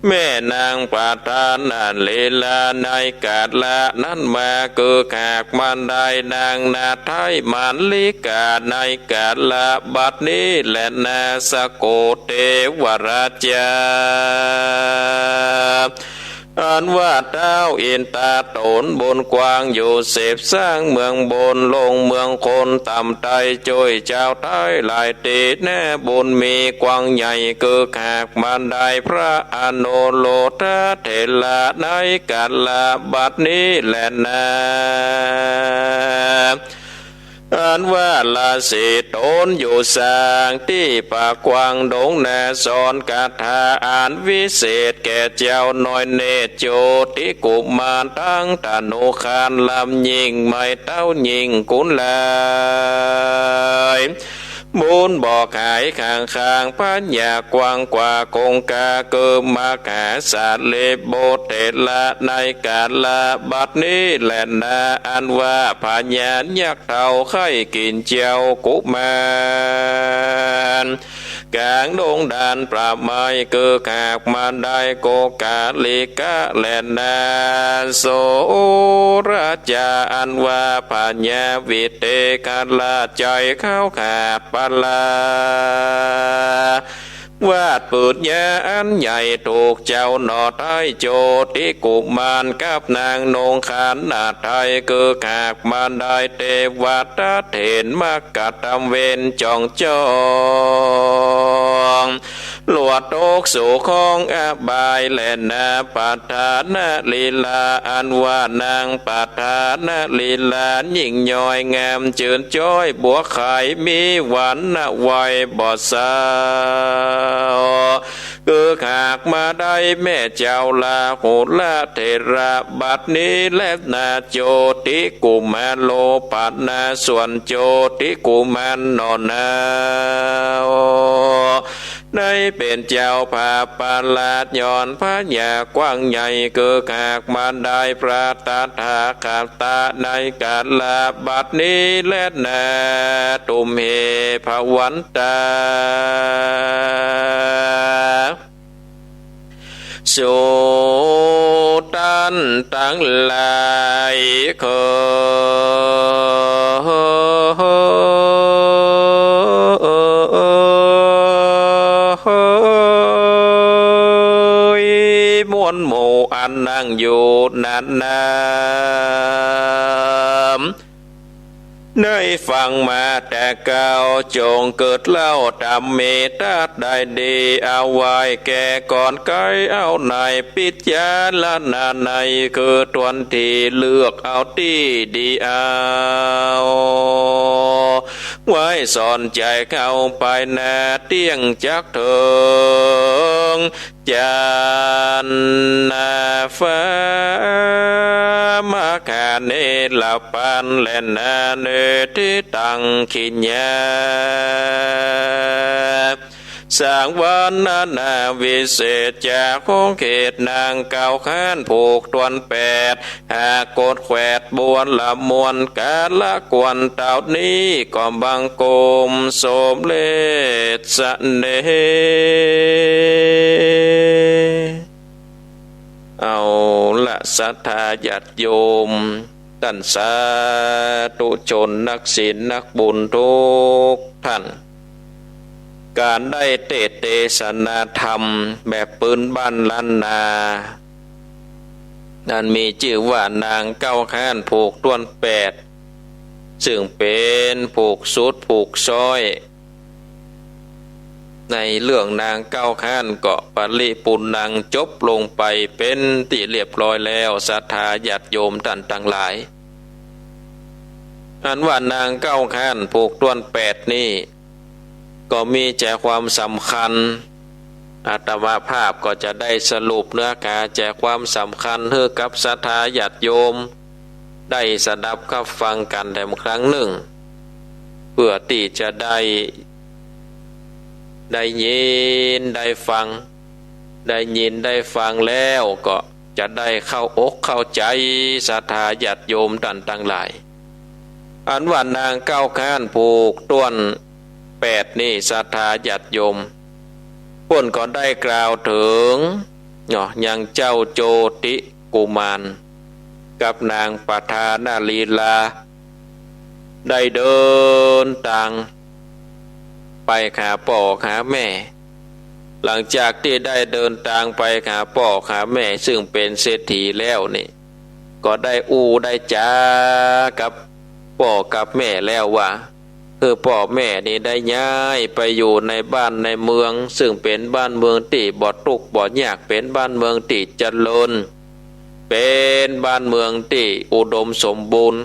แม่นางประทานลีลา ในกาละนั้นมา คือหากมาได้นางนาถไท้มลลิกา ในกาละบัดนี้แลนา สะโกเตวราชา อันว่าเต้าอินตาตนบุญกว้างอยู่เสพสร้างเมืองบน ลงเมืองคนต่ำไต้ จ้วยเจ้าไท้หลายตี้ แน่บุญมีกว้างใหญ่ คือหากมาได้พระอนุรุทธเถระ ในกาละบัดนี้แลนา อันว่าราศีตนอยู่สร้างตี้ป่ากว้างดงนา สอนคาถาอันวิเศษแก่เจ้าน้อยเนตร โจติกุมารตังตานุคาร ล้ำยิ่งไม้เต้ายิ่งกุลหลาย บุญบ่ขายข้างๆ ปัญญากว้างกว่าคงคา คือมหาสารีบุตรเถระ ในกาละบัดนี้แลนา อันว่าพญายักษ์เฒ่าใค่กิ๋นเจ้ากุมารก๋างดงดานประไม คือหากมาได้โกกาลิกะแลนา โสระจา อันว่าพญาวิเตหราช ใจ๋ขาวขาดปลา วาดปืดยาอันใหญ่ถูกเจ้าหน่อไท้ โจติกุมารกับนางนงขันหไทย คือหากมาได้เตวทัตเห็น มากระทำเวรจ่องจ้อง หลวดตกสู่ข้องอบายแลนา ปัฏฐานลีลา อันว่านางปัฏฐานลีลา ยิ่งย่อยงามจืนจ้อย บัวไขมีหวานนะไวบ่เศร้า คือหากมาได้แม่เจ้าลาหุละเถระ บัดนี้แลนา โจติกุมารโลปนา ส่วนโจติกุมารหน่อนา ได้เป๋นเจ้าผาประหลาด ย้อนพญากว้างใหญ่ คือหากมาได้พระตถาคตะ ในกาละบัดนี้แลนา ตุมเห ภวันตา สูตันตังหลาย ขอ มวลหมู่อันนั่งอยู่นั้นนา ได้ฟังมาแต่เก่า จงเกิดเล่าธรรมเมตตาได้ดี เอาไว้แก่ก่อนไกล เอาในพิจารณาใน คือตวนตี้เลือกเอาตี้ดีเอา ไว้สอนใจ๋เข้าไปนา เตี้ยงจักเถิง จันทร์ฟ้า มหาเนรปันแลนา เนติตังขิญญา สางวรรณนาวิเศษ จากของเขตนางเก้าข้านผูกตวนแปด หากกดแขวดบัวละมวล กาละกวนเต้านี้ ก็บังคมสมเร็จเสน่ห์ เอาละศรัทธาญาติโยม ต้านสาธุชนนักศีลนักบุญทุกท่าน ก๋านได้เตสน์เตสนาธรรมแบบปื้นบ้านล้านนา อันมีจื้อว่านางเก้าข้านผูกตวนแปด ซึ่งเป๋นผูกสุดผูกซ้อย ในเรื่องนางเก้าข้านก็ปริปุณณัง จบลงไปเป๋นตี้เรียบร้อยแล้ว ศรัทธาญาติโยมต้านตังหลาย อันว่านางเก้าข้านผูกตวนแปดนี้ ก็มีใจ๋ความสำคัญ อาตมาภาพก็จะได้สรุปเนื้อหาใจ๋ความสำคัญหื้อกับศรัทธาญาติโยม ได้สดับฮับฟังกั๋นแถมครั้งนึ่ง เปื้อตี้จะได้ ได้ยินได้ฟัง ได้ยินได้ฟังแล้วก็จะได้เข้าอกเข้าใจ๋ ศรัทธาญาติโยมต้านตังหลาย อันว่านางเก้าข้านผูกตวนแปดนี้ ศรัทธาญาติโยม เปิ้นก็ได้กล่าวเถิง เนาะ ยังเจ้าโจติกุมาร กับนางปัฏฐานลีลา ได้เดินตางไปหาป้อหาแม่ หลังจากตี้ได้เดินตางไปหาป้อหาแม่ ซึ่งเป๋นเศรษฐีแล้วนี่ ก็ได้อู้ได้จ๋ากับป้อกับแม่แล้วว่า คือป้อแม่นี่ได้ย้ายไปอยู่ในบ้านในเมือง ซึ่งเป๋นบ้านเมืองตี้บ่ตุ๊กข์บ่ยาก เป๋นบ้านเมืองตี้เจริญ เป๋นบ้านเมืองตี้อุดมสมบูรณ์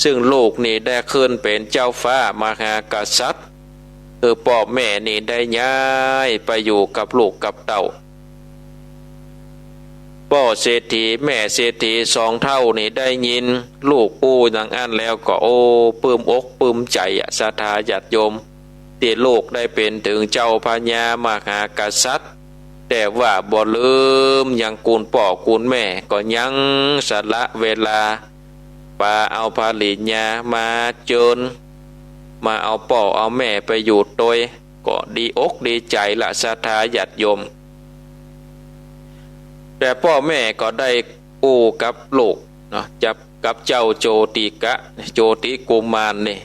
ซึ่งลูกนี่ได้ขึ้นเป๋นเจ้าฟ้ามหากษัตริย์ คือป้อแม่นี่ได้ย้ายไปอยู่กับลูกกับเต้า ป้อเศรษฐีแม่เศรษฐีสองเฒ่านี่ได้ยินลูกอู้อย่างอั้นแล้วก็ โอ้ ปลื้มอกปลื้มใจ๋อะ ศรัทธาญาติโยม ตี้ลูกได้เป๋นเถิงเจ้าพญามหากษัตริย์ แต่ว่าบ่ลืมยังกูลป้อกูลแม่ ก็ยังสละเวลา ปาเอาภริยามาเจิญ มาเอาป้อเอาแม่ไปอยู่ตวย ก็ดีอกดีใจ๋ละ ศรัทธาญาติโยม แต่ป้อแม่ก็ได้อู้กับลูกเนาะ กับ กับเจ้าโจติกะ โจติกุมารนี่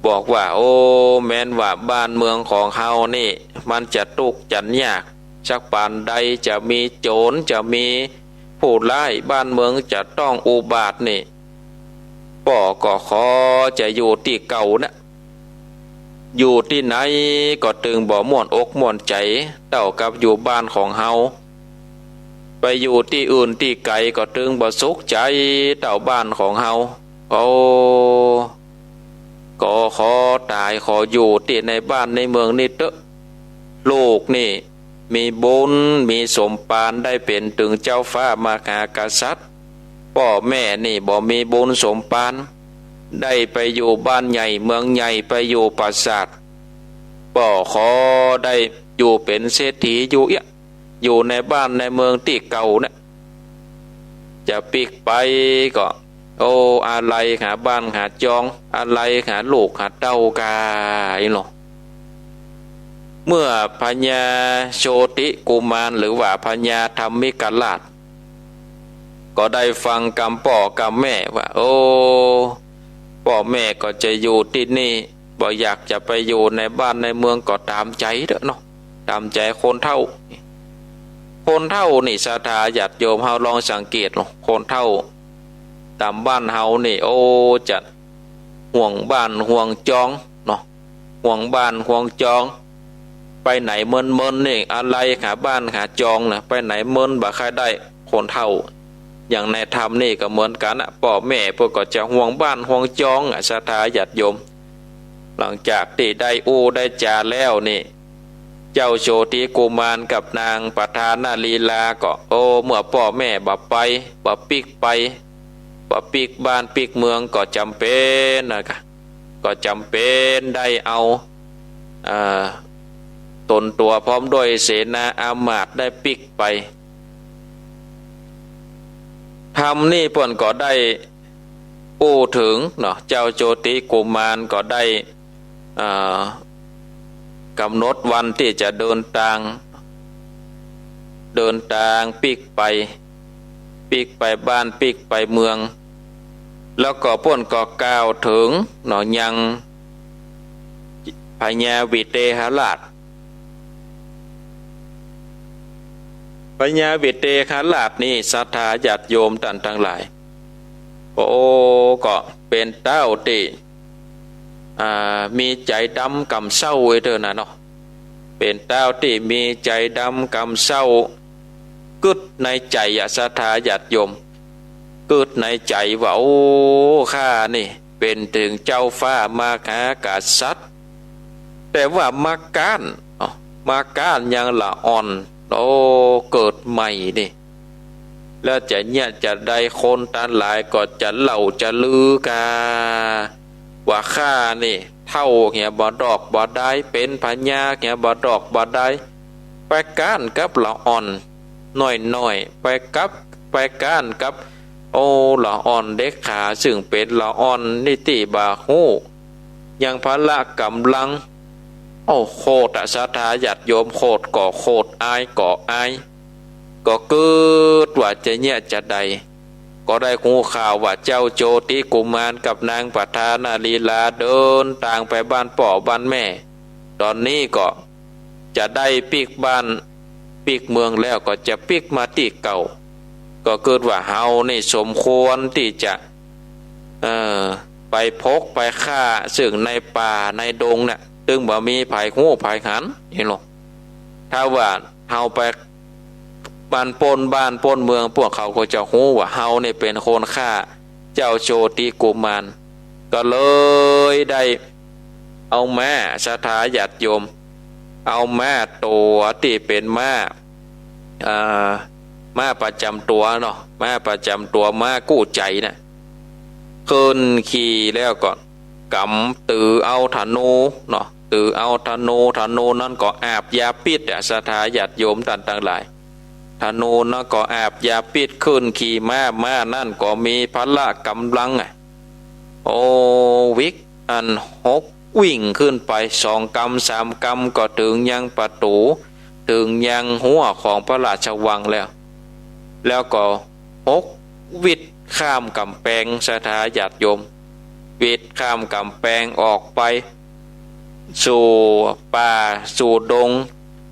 บอกว่า โอ้ แม้นว่าบ้านเมืองของเฮานี่ มันจะตุ๊กข์จะยากสักปานใด จะมีโจ๋ร จะมีผู้ร้าย บ้านเมืองจะต้องอุบาทนี่ ป้อก็ขอจะอยู่ตี้เก่านะ อยู่ตี้ไหนก็ตึงบ่ม่วนอกม่วนใจ๋ เต้ากับอยู่บ้านของเฮา ไปอยู่ตี้อื่นตี้ไก๋ก็ตึงบ่สุขใจ๋เต้าบ้านของเฮา โอ้ ก็ขอต๋ายขออยู่ตี้ในบ้านในเมืองนี่เต๊อะ ลูกนี่มีบุญมีสมภารได้เป๋นเถิงเจ้าฟ้ามหากษัตริย์ ป้อแม่นี่บ่มีบุญสมภาร ได้ไปอยู่บ้านใหญ่เมืองใหญ่ ไปอยู่ปราสาท ป้อขอได้อยู่เป๋นเศรษฐีอยู่เอี้ยะ อยู่ในบ้านในเมืองตี้เก่าเนี่ย จะปิ๊กไปก็ โอ้ อาลัยหาบ้านหาจอง อาลัยหาลูกหาเต้ากาอี้เนาะ เมื่อพญาโชติกุมาร หรือว่าพญาธรรมิกราช ก็ได้ฟังกำป้อกำแม่ว่า โอ้ ป้อแม่ก็จะอยู่ตี้นี่ บ่อยากจะไปอยู่ในบ้านในเมืองก็ต๋ามใจ๋เต๊อะเนาะ ต๋ามใจ๋คนเฒ่า คนเฒ่านี่ศรัทธาญาติโยมเฮาลองสังเกตเนาะ คนเฒ่าต๋ามบ้านเฮานี่ โอ้ จะห่วงบ้านห่วงจองเนาะ ห่วงบ้านห่วงจอง ไปไหนเมินๆ นี่ อาลัยหาบ้านหาจองนะ ไปไหนเมินบ่ใค่ได้ คนเฒ่า อย่างในธรรมนี่ก็เหมือนกั๋นนะ ป้อแม่เปิ้นก็จะห่วงบ้านห่วงจองอะ ศรัทธาญาติโยม หลังจากตี้ได้อู้ได้จ๋าแล้วนี่ เจ้าโชติกุมารกับนางปทานลีลาก็ โอ้ เมื่อป้อแม่บ่ไป บ่ปิ๊กไป บ่ปิ๊กบ้านปิ๊กเมืองก็จ๋ำเป๋นนะกะ ก็จ๋ำเป๋นได้เอา เอ่อ ต๋นตั๋วพร้อมด้วยเสนาอามาตย์ได้ปิ๊กไป ธรรมนี่เปิ้นก็ได้อู้เถิงเนาะ เจ้าโชติกุมารก็ได้ เอ่อ ก๋ำหนดวันตี้จะเดินตาง เดินตางปิ๊กไป ปิ๊กไปบ้านปิ๊กไปเมือง แล้วก็เปิ้นก็กล่าวเถิงเนาะ ยังพญาวิเทหราช พญาวิเทหราชนี่ศรัทธาญาติโยมต้านตังหลาย โอ้ ก็เป๋นเต้าตี้ อ่า มีใจ๋ดำกำเซ้าไว้เต๊อะนะเนาะ เป๋นเต้าตี้มีใจ๋ดำกำเซ้า กึ๊ดในใจ๋อะ ศรัทธาญาติโยม กึ๊ดในใจ๋ว่า โอ้ ข้านี่เป๋นเถิงเจ้าฟ้ามหากษัตริย์ แต่ว่ามาก๊าน เอ้า มาก๊านยังละอ่อน โอ้ เกิดใหม่นี่ แล้วจะเยียะจาใด คนตังหลายก็จะเล่าจะลือกา ว่าข้านี่เฒ่าเหียบ่ดอกบ่ดาย เป๋นพญาเหียบ่ดอกบ่ดาย ไปก๊านกับละอ่อนน้อยๆ ไปกับ ไปก๊านกับ โอ้ ละอ่อนเด็กขา ซึ่งเป๋นละอ่อนตี้ตี้บ่ฮู้ ยังพละก๋ำลัง โอ้ โขดอะ ศรัทธาญาติโยม โขดก็โขด อายก็อาย ก็กึ๊ดว่าจะเยียะจาใด ก็ได้ฮู้ข่าวว่าเจ้าโชติกุมารกับนางปทานลีลาเดินตางไปบ้านป้อบ้านแม่ ต๋อนนี้ก็จะได้ปิ๊กบ้านปิ๊กเมืองแล้ว ก็จะปิ๊กมาตี้เก่า ก็กึ๊ดว่าเฮานี่สมควรตี้จะ เอ่อ ไปพกไปฆ่า ซึ่งในป่าในดงเนี่ย ตึงบ่มีใผฮู้ใผหัน หันลอ ถ้าว่าเฮาไปบ้านป้นบ้านป้นเมือง พวกเขาก็จะฮู้ว่าเฮานี่เป๋นคนฆ่าเจ้าโชติกุมาร ก็เลยได้เอาม้า ศรัทธาญาติโยม เอาม้าตั๋วตี้เป๋นม้า เอ่อ ม้าประจ๋ำตั๋วเนาะ ม้าประจ๋ำตั๋ว ม้ากู้ใจ๋น่ะ ขึ้นขี่แล้วก็ก๋ำตือเอาธนูเนาะ ตือเอาธนู ธนูนั้นก็อาบยาพิษอะ ศรัทธาญาติโยมต้านตังหลาย ธนูนั้นก็อาบยาพิษ ขึ้นขี่ม้า ม้านั้นก็มีพละก๋ำลังอะ โอ้ วิกอันหกวิ่งขึ้นไป สองกำสามกำก็เถิงยังประตู๋ เถิงยังฮั้วของพระราชวังแล้ว แล้วก็หกวิดข้ามก๋ำแปง ศรัทธาญาติโยม วิดข้ามก๋ำแปงออกไป สู่ป่าสู่ดง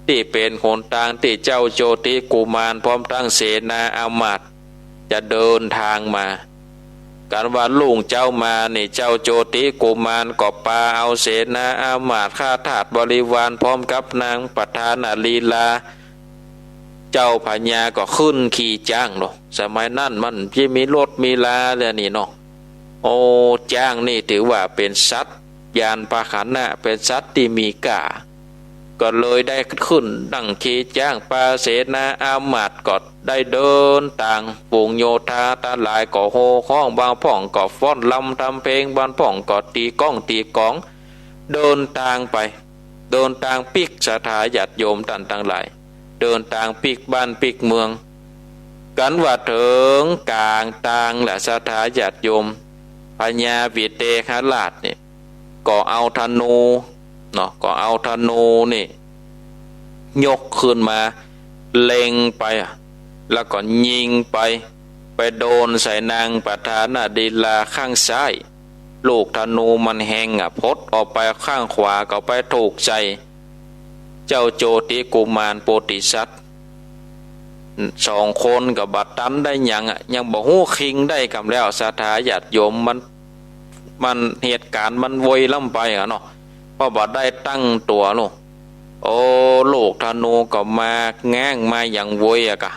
ตี้เป๋นหนตางตี้เจ้าโจติกุมารพร้อมตึงเสนาอามาตย์จะเดินตางมา กั๋นว่ารุ่งเจ๊ามานี่ เจ้าโจติกุมารก็ปาเอาเสนาอามาตย์ข้าทาสบริวารพร้อมกับนางปทานลีลา เจ้าพญาก็ขึ้นขี่จ๊างเนาะ สมัยนั้นมันจะมีรถมีลาแล้วนี่เนาะ โอ้ จ๊างนี่ถือว่าเป๋นสัตว์ยานพาหนะ เป๋นสัตว์ตี้มีก้า ก็เลยได้ขึ้นนั่งขี่จ๊าง ปาเสนาอามาตย์ก็ได้เดินตาง ฝูงโยธาตังหลายก็โห่ฮ้อง บางพ่องก็ฟ้อนรำทำเพลง บางพ่องก็ตี๋ก้องตี๋ก๋อง เดินตางไป เดินตางปิ๊กศรัทธาญาติโยมต้านตังหลาย เดินตางปิ๊กบ้านปิ๊กเมือง กั๋นว่าเถิงก๋างตางแหละศรัทธาญาติโยม พญาวิเตหราชนี่ ก็เอาธนูเนาะ ก็เอาธนูนี่ ยกขึ้นมา เล็งไป แล้วก็ยิงไป ไปโดนใส่นางปทานลีลาข้างซ้าย ลูกธนูมันแฮงอะ พดออกไปข้างขวาก็ไปถูกใส่ เจ้าโจติกุมารโพธิสัตว์ สองคนก็บ่ตันได้หยังอะ ยังบ่ฮู้คิงได้กำแล้ว ศรัทธาญาติโยม มัน มันเหตุก๋ารณ์มันไวล้ำไปอะเนาะ เพราะบ่ได้ตั้งตั๋วเนาะ โอ้ ลูกธนูก็มา ง้างมาอย่างไวอะกะ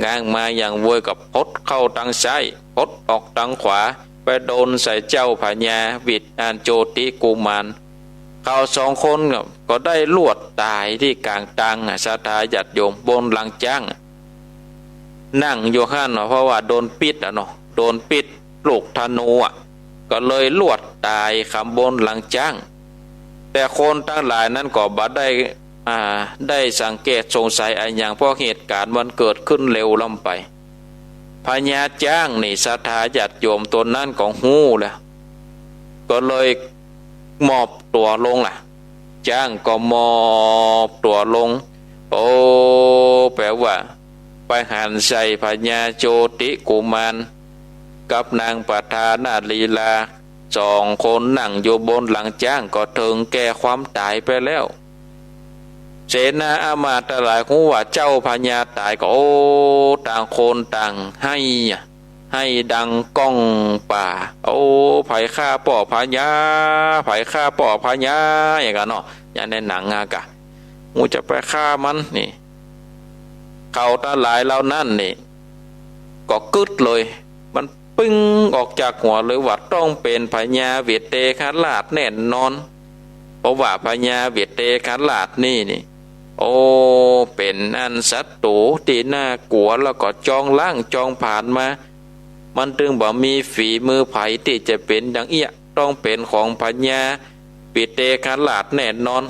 ง้างมาอย่างไว ก็พดเข้าตางซ้าย พดออกตางขวา ไปโดนใส่เจ้าพญาวิเตหราช อันโจติกุมาร เขาสองคนก็ ก็ได้ลวดต๋ายตี้ก๋างตางอะ ศรัทธาญาติโยม บนหลังจ๊าง นั่งอยู่หั้นเนาะ เพราะว่าโดนปิ๊ดอะเนาะ โดนปิ๊ดลูกธนูอะ ก็เลยลวดต๋ายกำบนหลังจ๊าง แต่คนตังหลายนั้นก็บ่ได้ อ่า ได้สังเกตสงสัยอะหยัง เพราะเหตุก๋ารณ์มันเกิดขึ้นเร็วล้ำไป พญาจ๊างนี่ ศรัทธาญาติโยม ตั๋วนั้นก็ฮู้แล้ว ก็เลยมอบตั๋วลงล่ะ จ๊างก็มอบตั๋วลง โอ้ แป๋ว่าไปหันใส่พญาโจติกุมารกับนางปทานลีลา สองคนนั่งอยู่บนหลังจ๊างก็เถิงแก่ความต๋ายไปแล้ว เสนาอามาตย์ตังหลายฮู้ว่าเจ้าพญาต๋ายก็ โอ้ ต่างคนต่างไห้อะ ไห้ดังก้องป่า โอ้ ใผฆ่าป้อพญา ใผฆ่าป้อพญา อย่างกั๋นเนาะ อย่างในหนังอะกะ กูจะไปฆ่ามันนี่ เขาตังหลายเหล่านั้นนี่ ก็กึ๊ดเลย มัน ปึ้งออกจากหัวเลยว่าต้องเป๋นพญาวิเตหราชแน่นอน เพราะว่าพญาวิเตหราชนี่นี่ โอ้ เป๋นอันศัตรูตี้น่ากลัว แล้วก็จองล้างจองผลาญมา มันตึงบ่มีฝีมือใผตี้จะเป๋นอย่างเอี้ย ต้องเป๋นของพญาวิเตหราชแน่นอน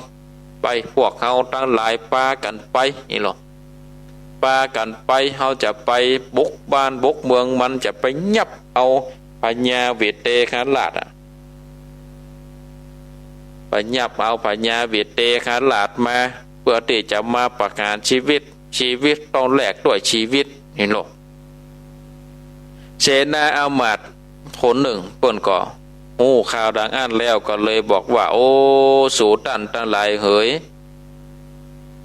ไป พวกเฮาตังหลายปากั๋นไป นี่ลอ ปากั๋นไป เฮาจะไปบุกบ้านบุกเมืองมัน จะไปยับเอาพญาวิเตหราชอะ ไปยับเอาพญาวิเตหราชมา เปื้อตี้จะมาประหารชีวิต ชีวิตต้องแลกด้วยชีวิต นี่ลอ เสนาอามาตย์คนนึ่งเปิ้นก็ฮู้ข่าวดังอั้นแล้วก็เลยบอกว่า โอ้ สูต้านตังหลายเหย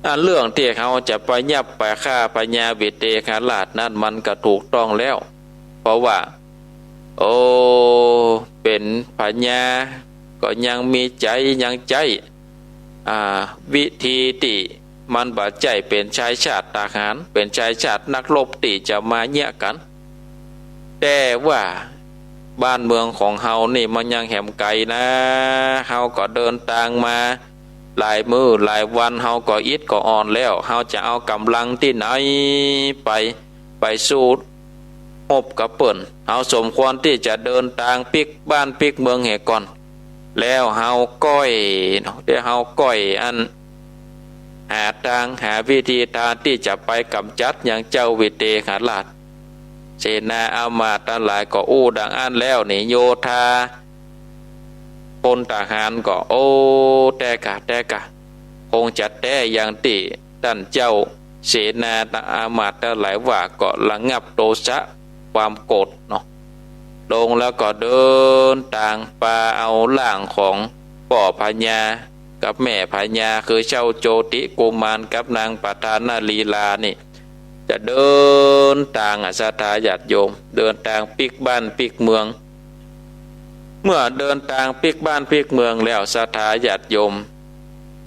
อันเรื่องตี้เฮาจะไปยับไปฆ่าพญาวิเตหราชนั้นมันก็ถูกต้องแล้ว เพราะว่า โอ้ เป๋นพญาก็ยังมีใจ๋ยังใจ๊ อ่า วิธีตี้มันบ่ใจ้เป๋นชายชาติทหาร เป๋นชายชาตินักรบตี้จะมาเยียะกั๋น แต่ว่าบ้านเมืองของเฮานี่มันยังแหมไก๋นะ เฮาก็เดินตางมาหลายมื้อหลายวัน เฮาก็อิดก็อ่อนแล้ว เฮาจะเอาก๋ำลังตี้ไหนไป ไปสู้รบกับเปิ้น เฮาสมควรตี้จะเดินตางปิ๊กบ้านปิ๊กเมืองเหียก่อน แล้วเฮาก้อยเนาะ แล้วเฮาก้อยอัน หาตางหาวิธีตางตี้จะไปก๋ำจัดยังเจ้าวิเตหราช เสนาอามาตย์ตังหลายก็อู้ดังอั้นแล้วนี่ โยธา พลทหารก็ โอ้ แต๊กะ แต๊กะ คงจะแต๊อย่างตี้ต้านเจ้าเสนาอามาตย์ตังหลายว่า ก็ระงับโทสะความโกรธเนาะ ลงแล้วก็เดินตางปาเอาร่างของป้อพญากับแม่พญา คือเจ้าโจติกุมารกับนางปทานลีลานี่ จะเดินตางอะ ศรัทธาญาติโยม เดินตางปิ๊กบ้านปิ๊กเมือง เมื่อเดินตางปิ๊กบ้านปิ๊กเมืองแล้ว ศรัทธาญาติโยม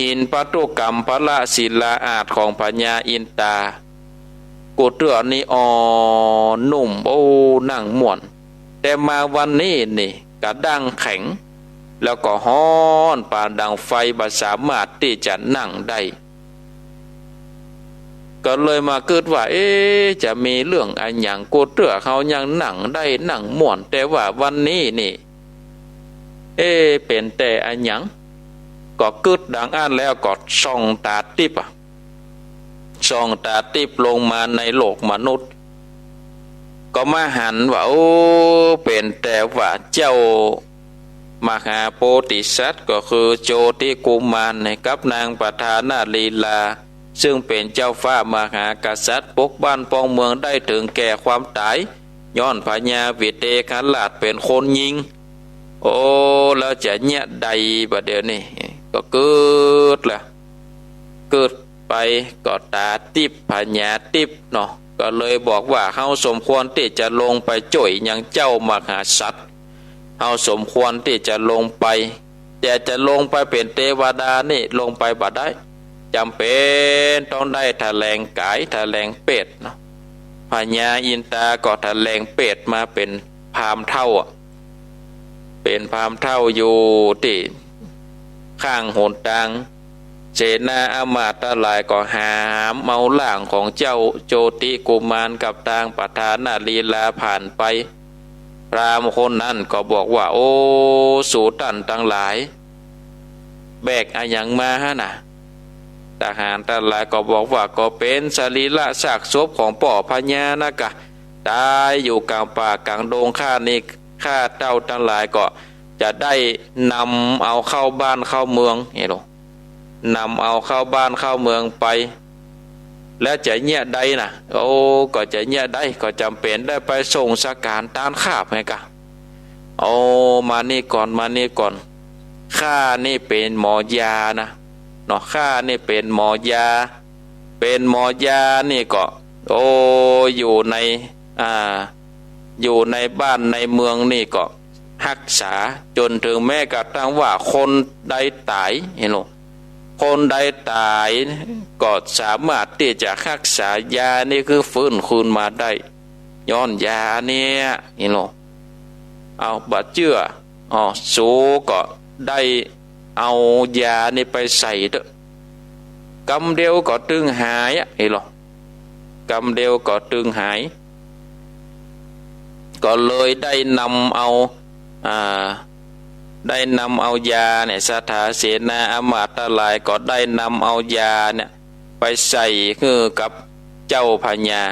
หินปทุกรรมพระศิลาอาสน์ของพญาอินตา กูเตื้อนี้อ่อนนุ่ม โอ้ นั่งม่วน แต่มาวันนี้นี่กระด้างแข็ง แล้วก็ฮ้อนปานดังไฟ บ่สามารถตี้จะนั่งได้ ก็เลยมากึ๊ดว่า เอ๊ะ จะมีเรื่องอะหยัง กูเตื้อเฮายังนั่งได้นั่งม่วน แต่ว่าวันนี้นี่ เอ๊ะ เป๋นแต่อะหยัง ก็กึ๊ดดังอั้นแล้วก็ส่องต๋าติ๊บอะ ส่องต๋าติ๊บลงมาในโลกมนุษย์ ก็มาหันว่า โอ้ เป๋นแต่ว่าเจ้ามหาโพธิสัตว์ ก็คือโจติกุมารนี่กับนางปทานลีลา ซึ่งเป๋นเจ้าฟ้ามหากษัตริย์ ปกบ้านป้องเมืองได้เถิงแก่ความต๋าย ย้อนพญาวิเตหราชเป๋นคนยิง โอ้ แล้วจะเยียะใดบ่าเดี่ยวนี้ ก็กึ๊ดละ กึ๊ดไปก็ต๋าติ๊บผญาติ๊บเนาะ ก็เลยบอกว่า เฮาสมควรตี้จะลงไปจ้วยยังเจ้ามหาสัตว์ เฮาสมควรตี้จะลงไป แต่จะลงไปเป๋นเตวดานี่ลงไปบ่ได้ จ๋ำเป๋นต้องได้ทะแหลงก๋ายทะแหลงเปรตเนาะ พญาอินตาก็ทะแหลงเปรตมาเป๋นพราหมณ์เฒ่าอะ เป๋นพราหมณ์เฒ่าอยู่ตี้ข้างหนตาง เสนาอำมาตย์ตังหลายก็หามเอาร่างของเจ้าโจติกุมารกับนางปทานลีลาผ่านไป พราหมณ์คนนั้นก็บอกว่า โอ้ สูต้านตังหลาย แบกอะหยังมาหั้นน่ะ ทหารตังหลายก็บอกว่า ก็เป๋นสรีระซากศพของป้อพญานะกะ ต๋ายอยู่ก๋างป่าก๋างดง ข้านี่ ข้าเจ้าตังหลายก็จะได้นำเอาเข้าบ้านเข้าเมือง เหียโหล นำเอาเข้าบ้านเข้าเมืองไป แล้วจะเยียะใดน่ะ โอ้ ก็จะเยียะใด ก็จ๋ำเป๋นได้ไปส่งสก๋านตานขาบไงกะ โอ้ มานี่ก่อน มานี่ก่อน ข้านี่เป๋นหมอยานะ เนาะ ข้านี่เป๋นหมอยา เป๋นหมอยานี่ก็ โอ้ อยู่ใน อ่า อยู่ในบ้านในเมืองนี่ก็ฮักษา จ๋นเถิงแม้กระทั่งว่าคนใดต๋าย เหียโหล คนใดต๋ายก็สามารถตี้จะฮักษายานี่คือฟื้นคืนมาได้ ย้อนยาอันเนี้ย เหียโหล เอา บ่เจื้อ อ๋อ สูก็ได้เอายานี่ไปใส่เต๊อะ กำเดียวก็ตึงหายอะ เหียโหล กำเดียวก็ตึงหาย ก็เลยได้นำเอา อ่า ได้นำเอายาเนี่ย ศรัทธาเสนาอำมาตย์ตังหลายก็ได้นำเอายาเนี่ย ไปใส่หื้อกับเจ้าพญา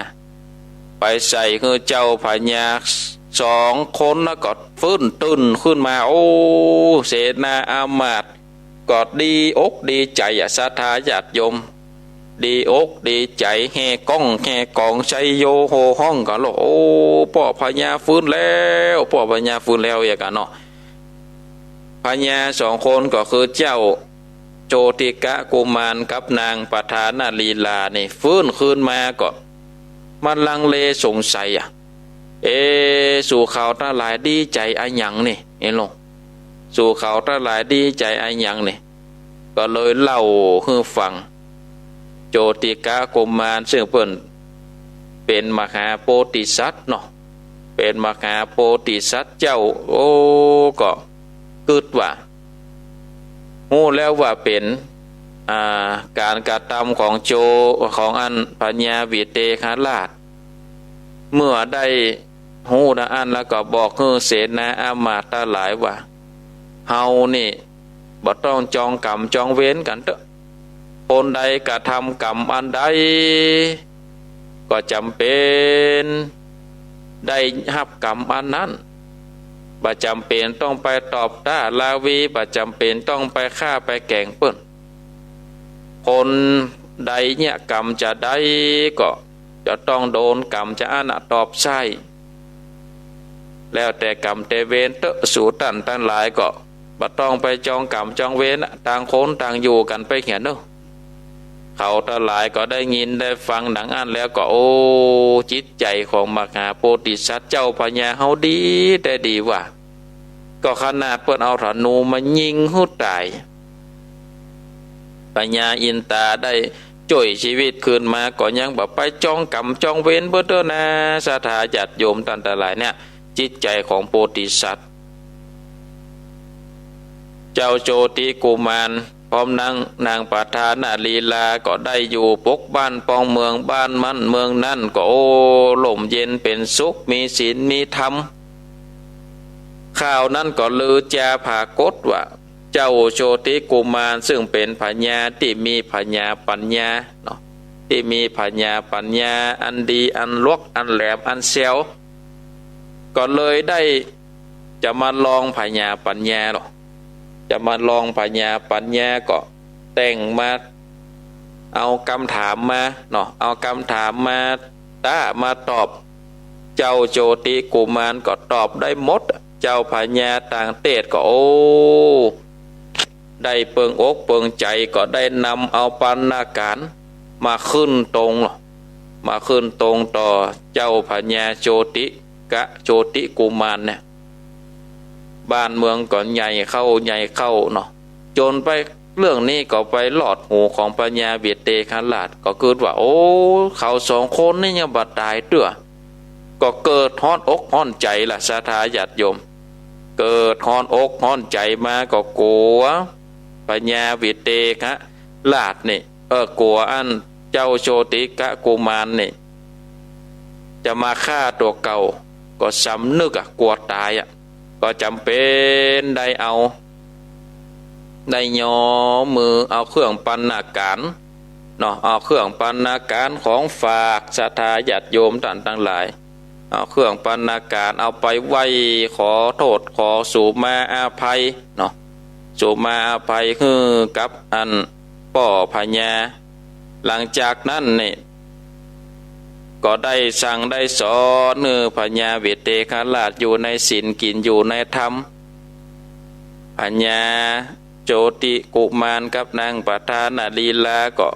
ไปใส่หื้อเจ้าพญา สองคนนะก็ฟื้นตื่นขึ้นมา โอ้ เสนาอำมาตย์ก็ดีอกดีใจ๋อะ ศรัทธาญาติโยม ดีอกดีใจ๋ แห่ก้องแห่ก๋อง ชัยโยโห่ฮ้องกั๋นโลด โอ้ ป้อพญาฟื้นแล้ว ป้อพญาฟื้นแล้ว เหียกั๋นเนาะ พญาสองคนก็คือเจ้าโจติกะกุมารกับนางปทานลีลานี่ ฟื้นคืนมาก็มาลังเลสงสัยอะ เอ๊ะ สูเขาตังหลายดีใจ๋อะหยังนี่ เหียโหล สูเขาตังหลายดีใจ๋อะหยังนี่ ก็เลยเล่าหื้อฟัง โจติกะกุมาร ซึ่งเปิ้นเป๋นมหาโพธิสัตว์เนาะ เป๋นมหาโพธิสัตว์เจ้า โอ้ ก็กึ๊ดว่า ฮู้แล้วว่าเป๋น อ่า ก๋านกระตำของโจ ของอันพญาวิเตหราช เมื่อได้ฮู้ดังอั้นแล้วก็บอกหื้อเสนาอำมาตย์ตังหลายว่า เฮานี่บ่ต้องจองก๋รรมจองเวรกั๋นเต๊อะ คนใดกระทำก๋รรมอันใด ก็จ๋ำเป๋นได้ฮับก๋รรมอันนั้น บ่จ๋ำเป๋นต้องไปตอบต้าราวี บ่จ๋ำเป๋นต้องไปฆ่าไปแก๋งเปิ้น คนใดเยียะก๋รรมจาใดก็จะต้องโดนก๋รรมจาอั้นน่ะตอบใช้ แล้วแต่กรรมแต่เวรเต๊อะ สูต้านตังหลายก็บ่ต้องไปจองกรรมจองเวรอะ ต่างคนต่างอยู่กั๋นไปเหียเน่อ เขาตังหลายก็ได้ยินได้ฟังดังอั้นแล้วก็ โอ้ จิตใจ๋ของมหาโพธิสัตว์เจ้าพญาเฮาดีแต๊ดีว่า ก็ขนาดเปิ้นเอาธนูมายิงหื้อต๋าย พญาอินทราได้จ้วยจีวิตคืนมา ก็ยังบ่ไปจองกรรมจองเวรเปิ้นเต๊อะนา ศรัทธาญาติโยมต้านตังหลายเนี่ย จิตใจ๋ของโพธิสัตว์ เจ้าโชติกุมาร พร้อมนาง นางปทานลีลา ก็ได้อยู่ปกบ้านป้องเมือง บ้านมั่นเมืองนั้นก็ โอ้ ร่มเย็นเป๋นสุข มีศีลมีธรรม คราวนั้นก็ลือจาผากฏว่า เจ้าโชติกุมารซึ่งเป๋นพญาตี้มีพญาปั๋ญญาเนาะ ตี้มีพญาปั๋ญญาอันดี อันหลวก อันแหลม อันแซว ก็เลยได้จะมาลองพญาปั๋ญญาเนาะ จะมาลองพญาปั๋ญญาก็แต่งมา เอากำถามมาเนาะ เอากำถามมาต๊ะมาตอบ เจ้าโชติกุมารก็ตอบได้หมด เจ้าพญาต่างเตศก็ โอ้ ได้เปิงอกเปิงใจ๋ ก็ได้นำเอาปัณณาก๋ารมาขึ้นตรงเนาะ มาขึ้นตรงต่อเจ้าพญาโชติกะ โชติกุมารเนี่ย บ้านเมืองก็ใหญ่เข้าใหญ่เข้าเนาะ จ๋นไปเรื่องนี้ก็ไปลอดหูของพญาวิเตหราช ก็กึ๊ดว่า โอ้ เขาสองคนนี่ยังบ่ต๋ายเตื้อ ก็เกิดฮ้อนอกฮ้อนใจ๋ละ ศรัทธาญาติโยม เกิดฮ้อนอกฮ้อนใจ๋มาก็กั๋วพญาวิเตหราชนี่ เออ กั๋วอันเจ้าโชติกะกุมารนี่ จะมาฆ่าตั๋วเก่า ก็สำนึกอะ กั๋วต๋ายอะ ก็จ๋ำเป๋นได้เอา ได้ยอมือเอาเครื่องปัณณาก๋ารเนาะ เอาเครื่องปัณณาก๋ารของฝาก ศรัทธาญาติโยมต้านตังหลาย เอาเครื่องปัณณาก๋ารเอาไปไหว้ขอโต้ษ ขอสูมาอาภัยเนาะ สูมาอาภัยหื้อกับอันป้อพญา หลังจากนั้นนี่ ก็ได้สั่งได้สอนหื้อพญาวิเตหราชอยู่ในศีล กิ๋นอยู่ในธรรม พญาโชติกุมารกับนางปทานลีลาก็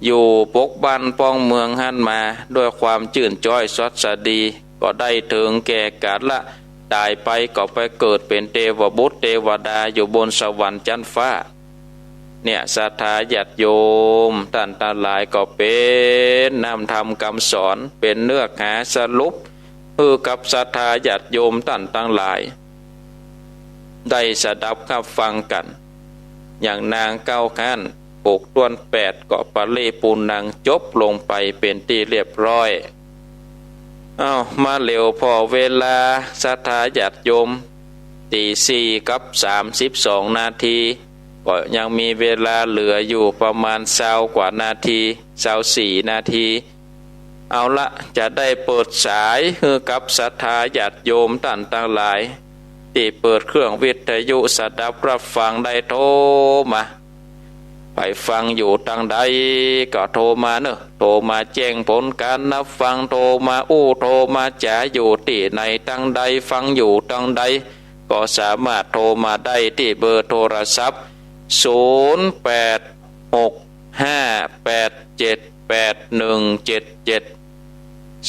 อยู่ปกบ้านป้องเมืองหั้นมาด้วยความจื้นจ๊อยสดใสดี ก็ได้เถิงแก่กาละต๋ายไป ก็ไปเกิดเป๋นเตวบุตรเตวดาอยู่บนสวรรค์จั๊นฟ้า เนี่ย ศรัทธาญาติโยมต้านตังหลาย ก็เป๋นน้ำธรรมกำสอน เป๋นเนื้อหาสรุป หื้อกับศรัทธาญาติโยมต้านตังหลาย ได้สดับฮับฟังกั๋น อย่างนางเก๊าคัน ผูกถ้วนแปด ก็ปริปูรณัง จบลงไปเป๋นตี้เรียบร้อย เอ้า มาเหลียวผ่อเวลา ศรัทธาญาติโยม ตีสี่กับสามสิบสองนาที ก็ยังมีเวลาเหลืออยู่ประมาณซาวกว่านาที ซาวสี่นาที เอาละ จะได้เปิดสายหื้อกับศรัทธาญาติโยมต้านตังหลาย ตี้เปิดเครื่องวิทยุสดับฮับฟังได้โทรมา ใผฟังอยู่ตังใดก็โทรมาเน่อ โทรมาแจ้งผลก๋านฮับฟัง โทรมาอู้ โทรมาจ๋า อยู่ตี้ไหนตังใด ฟังอยู่ตังใด ก็สามารถโทรมาได้ตี้เบอร์โทรศัพท์ ศูนย์แปดหกห้าแปดเจ็ดแปดหนึ่งเจ็ดเจ็ด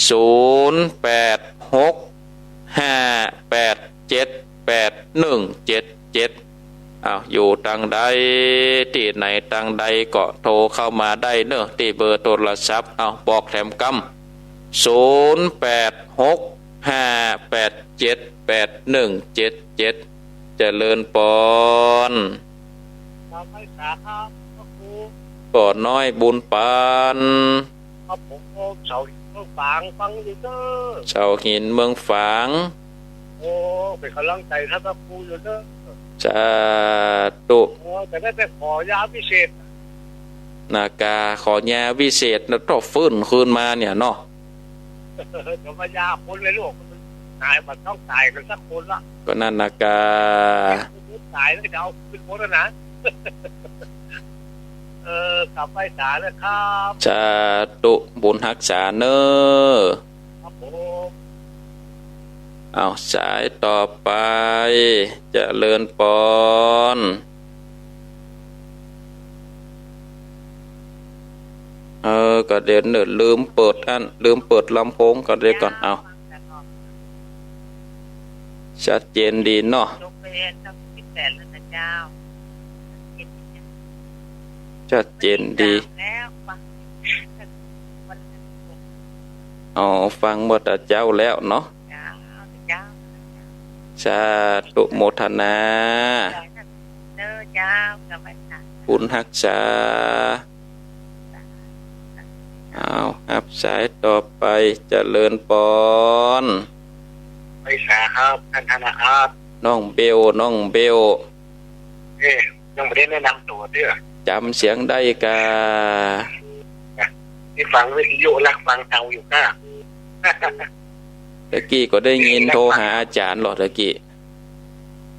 ศูนย์แปดหกห้าแปดเจ็ดแปดหนึ่งเจ็ดเจ็ด อ้าว อยู่ตังใด ตี้ไหนตังใดก็โทรเข้ามาได้เน่อ ตี้เบอร์โทรศัพท์ อ้าว บอกแถมกำ ศูนย์แปดหกห้าแปดเจ็ดแปดหนึ่งเจ็ดเจ็ด เจริญปอน ครับ ไหว้สาครับ พระครู ป้อน้อยบุญปาน ครับผม เสาหินเมืองฝาง ฟังอยู่เด้อ เสาหินเมืองฝาง โอ้ เป๋นก๋ำลังใจ๋ให้พระครูอยู่เด้อ สาธุ โอ้ จะได้ไปขอยาวิเศษ นากา ขอยาวิเศษนะ ต้องฟื้นคืนมาเนี่ยเนาะ เดี๋ยวมายาคนเลยลูก ต๋าย มันต้องต๋ายกั๋นสักคนละ ก็นั่นนากา ต๋ายแล้วจะเอาคืนหมดแล้วนะ เออ กราบไหว้สานะครับ สาธุ บุญฮักษาเน่อ ครับผม เอา สายต่อไป เจริญปอน เออ ก็เดี๋ยวเนิ่น ลืมเปิดอัน ลืมเปิดลำโพง ก็เดี๋ยวก่อน เอา ชัดเจนดีเนาะ ชัดเจนดี อ๋อ ฟังเมื่อตะเจ๊าแล้วเนาะ สาธุโมทนา บุญฮักษา เอา ฮับสายต่อไป เจริญปอน ไหว้สาครับ ท่านธนอาร์ต น้องเบล น้องเบล เอ๊ะ ยังบ่ได้แนะนำตั๋วเตื้อ จ๋ำเสียงได้ก่า นี่ฟังวิทยุลักฟังเฮาอยู่ก้า ตะกี้ก็ได้ยินโทรหาอาจ๋ารย์หรอ ตะกี้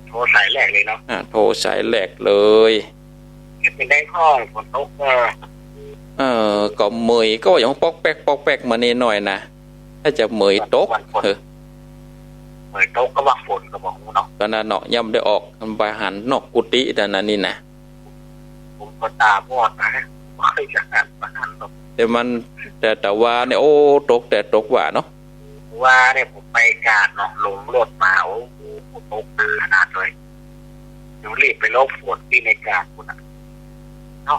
โทรสายแรกเลยเนาะ อ่ะ โทรสายแรกเลย นี่เป๋นไง ห้องฝนตก เออ เออ ก็เหมยก็ว่าอย่างป๊อกแป๊กป๊อกแป๊กมานี่หน่อยนะ ถ้าจะเหมยตก วันฝน เออ เหมยตกก็ว่าฝนก็บ่ฮู้เนาะ ก็นั่นเนาะ ยังบ่ได้ออก บ่หันนอกกุฏิแต่นั้นนี่นะ ผมก็ตาบอดนะ บ่ค่อยจะหัน บ่หันหรอก แต่มัน แต่ แต่ว่าเนี่ย โอ้ ตกแต่ตกว่าเนาะ ว่าเนี่ยผมไปกาดเนาะ ลงรถมา โอ้โห ตกหนักขนาดเลย เดี๋ยวรีบไปหลบฝนตี้ในกาดพุ้นน่ะ เอ้า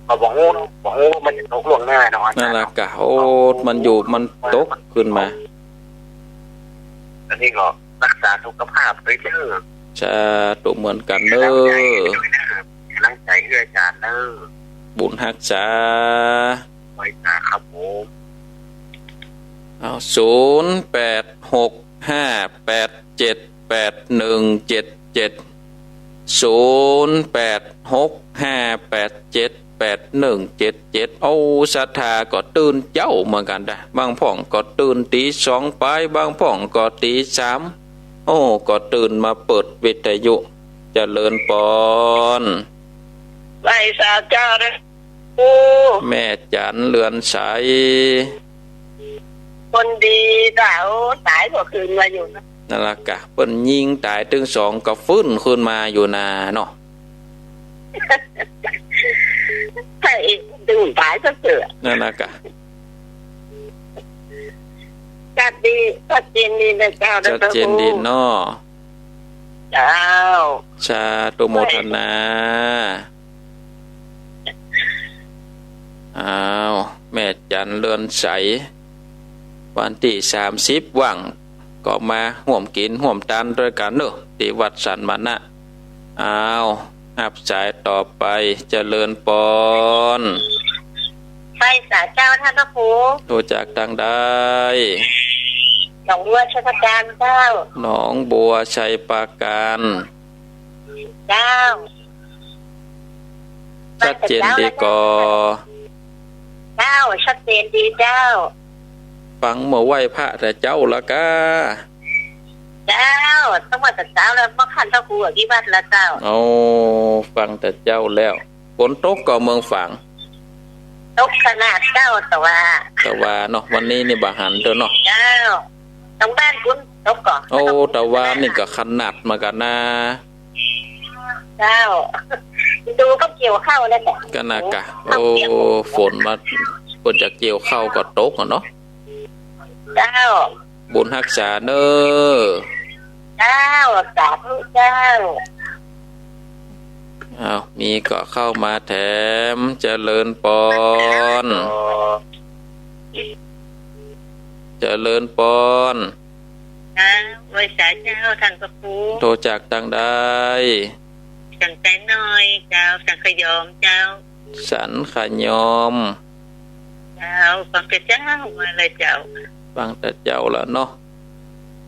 ก็บ่ฮู้เนาะ บ่ฮู้ว่ามันจะตกล่วงหน้าเนาะ อาจ๋ารย์ นั่นล่ะก่า โอ้ มันอยู่ มันตกขึ้นมา อันนี้ก็รักษาสุขภาพด้วยเด้อ สาธุเหมือนกั๋นเน้อ กำลังใจด้วยเน้อ กำลังใจด้วยอาจ๋ารย์เน้อ บุญฮักษา ไหว้สาครับผม เอา ศูนย์แปดหกห้าแปดเจ็ดแปดหนึ่งเจ็ดเจ็ด ศูนย์แปดหกห้าแปดเจ็ดแปดหนึ่งเจ็ดเจ็ด เอา ศรัทธาก็ตื่นเจ๊าเหมือนกั๋นนะ บางพ่องก็ตื่นตี๋สองป๋าย บางพ่องก็ตี๋สาม โอ้ ก็ตื่นมาเปิดวิทยุ เจริญปอน ไหว้สาเจ้าเน้อ โอ้ แม่จั๋นเรือนใส คนดีเจ้า ต๋ายก็คืนมาอยู่นะ นั่นล่ะก่า เปิ้นยิงต๋ายตึงสองก็ฟื้นคืนมาอยู่นาเนาะ พระเอกตึงต๋ายซะเตื้อ นั่นล่ะก่า ชัดดี ชัดเจนดีนะเจ้า ชัดเจนดีเนาะ เจ้า สาธุโมทนา อ้าว แม่จั๋นเรือนใส วันตี้สามสิบว่าง ก็มาฮ่วมกิ๋นฮ่วมตานตวยกั๋นเน้อ ตี้วัดสันมานะ อ้าว ฮับสายต่อไป เจริญปอน ไหว้สาเจ้าต้านพระครู โทรจากตางใด หนองบัวชัยปราการเจ้า หนองบัวชัยปราการ เจ้า ชัดเจนดีก่อ เจ้า ชัดเจนดีเจ้า ฟังเมื่อไหว้พระตะเจ๊าละก่า เจ้า ตั้งแต่เจ๊าแล้ว เมื่อค่ำเจ๊าครูอภิวัตรแล้วเจ้า โอ้ ฟังตะเจ๊าแล้ว ฝนตกก่อเมืองฝาง ตกขนาดเจ้า ตะวา ตะวาเนาะ วันนี้นี่บ่หันเตื้อเนาะ เจ้า ตางบ้านคุณตกก่อ โอ้ ตะวานี่ก็ขนาดเหมือนกั๋นนะ เจ้า ดูเขาเกี่ยวข้าวแล้วแหละ ก็น่ะก่า เขาเกี่ยว โอ้ ฝนมา เปิ้นจะเกี่ยวข้าวก็ตกอะเนาะ เจ้า บุญฮักษาเน้อ เจ้า สาธุเจ้า อ้าว มีก็เข้ามาแถม เจริญปอน เจริญปอน เจ้า ไหว้สาเจ้าต้านพระครู โทรจากตางใด สันทรายน้อยเจ้า สันขยอมเจ้า สันขยอม เจ้า ฟังตะเจ๊ามาเลยเจ้า ฟังตะเจ๊าแล้วเนาะ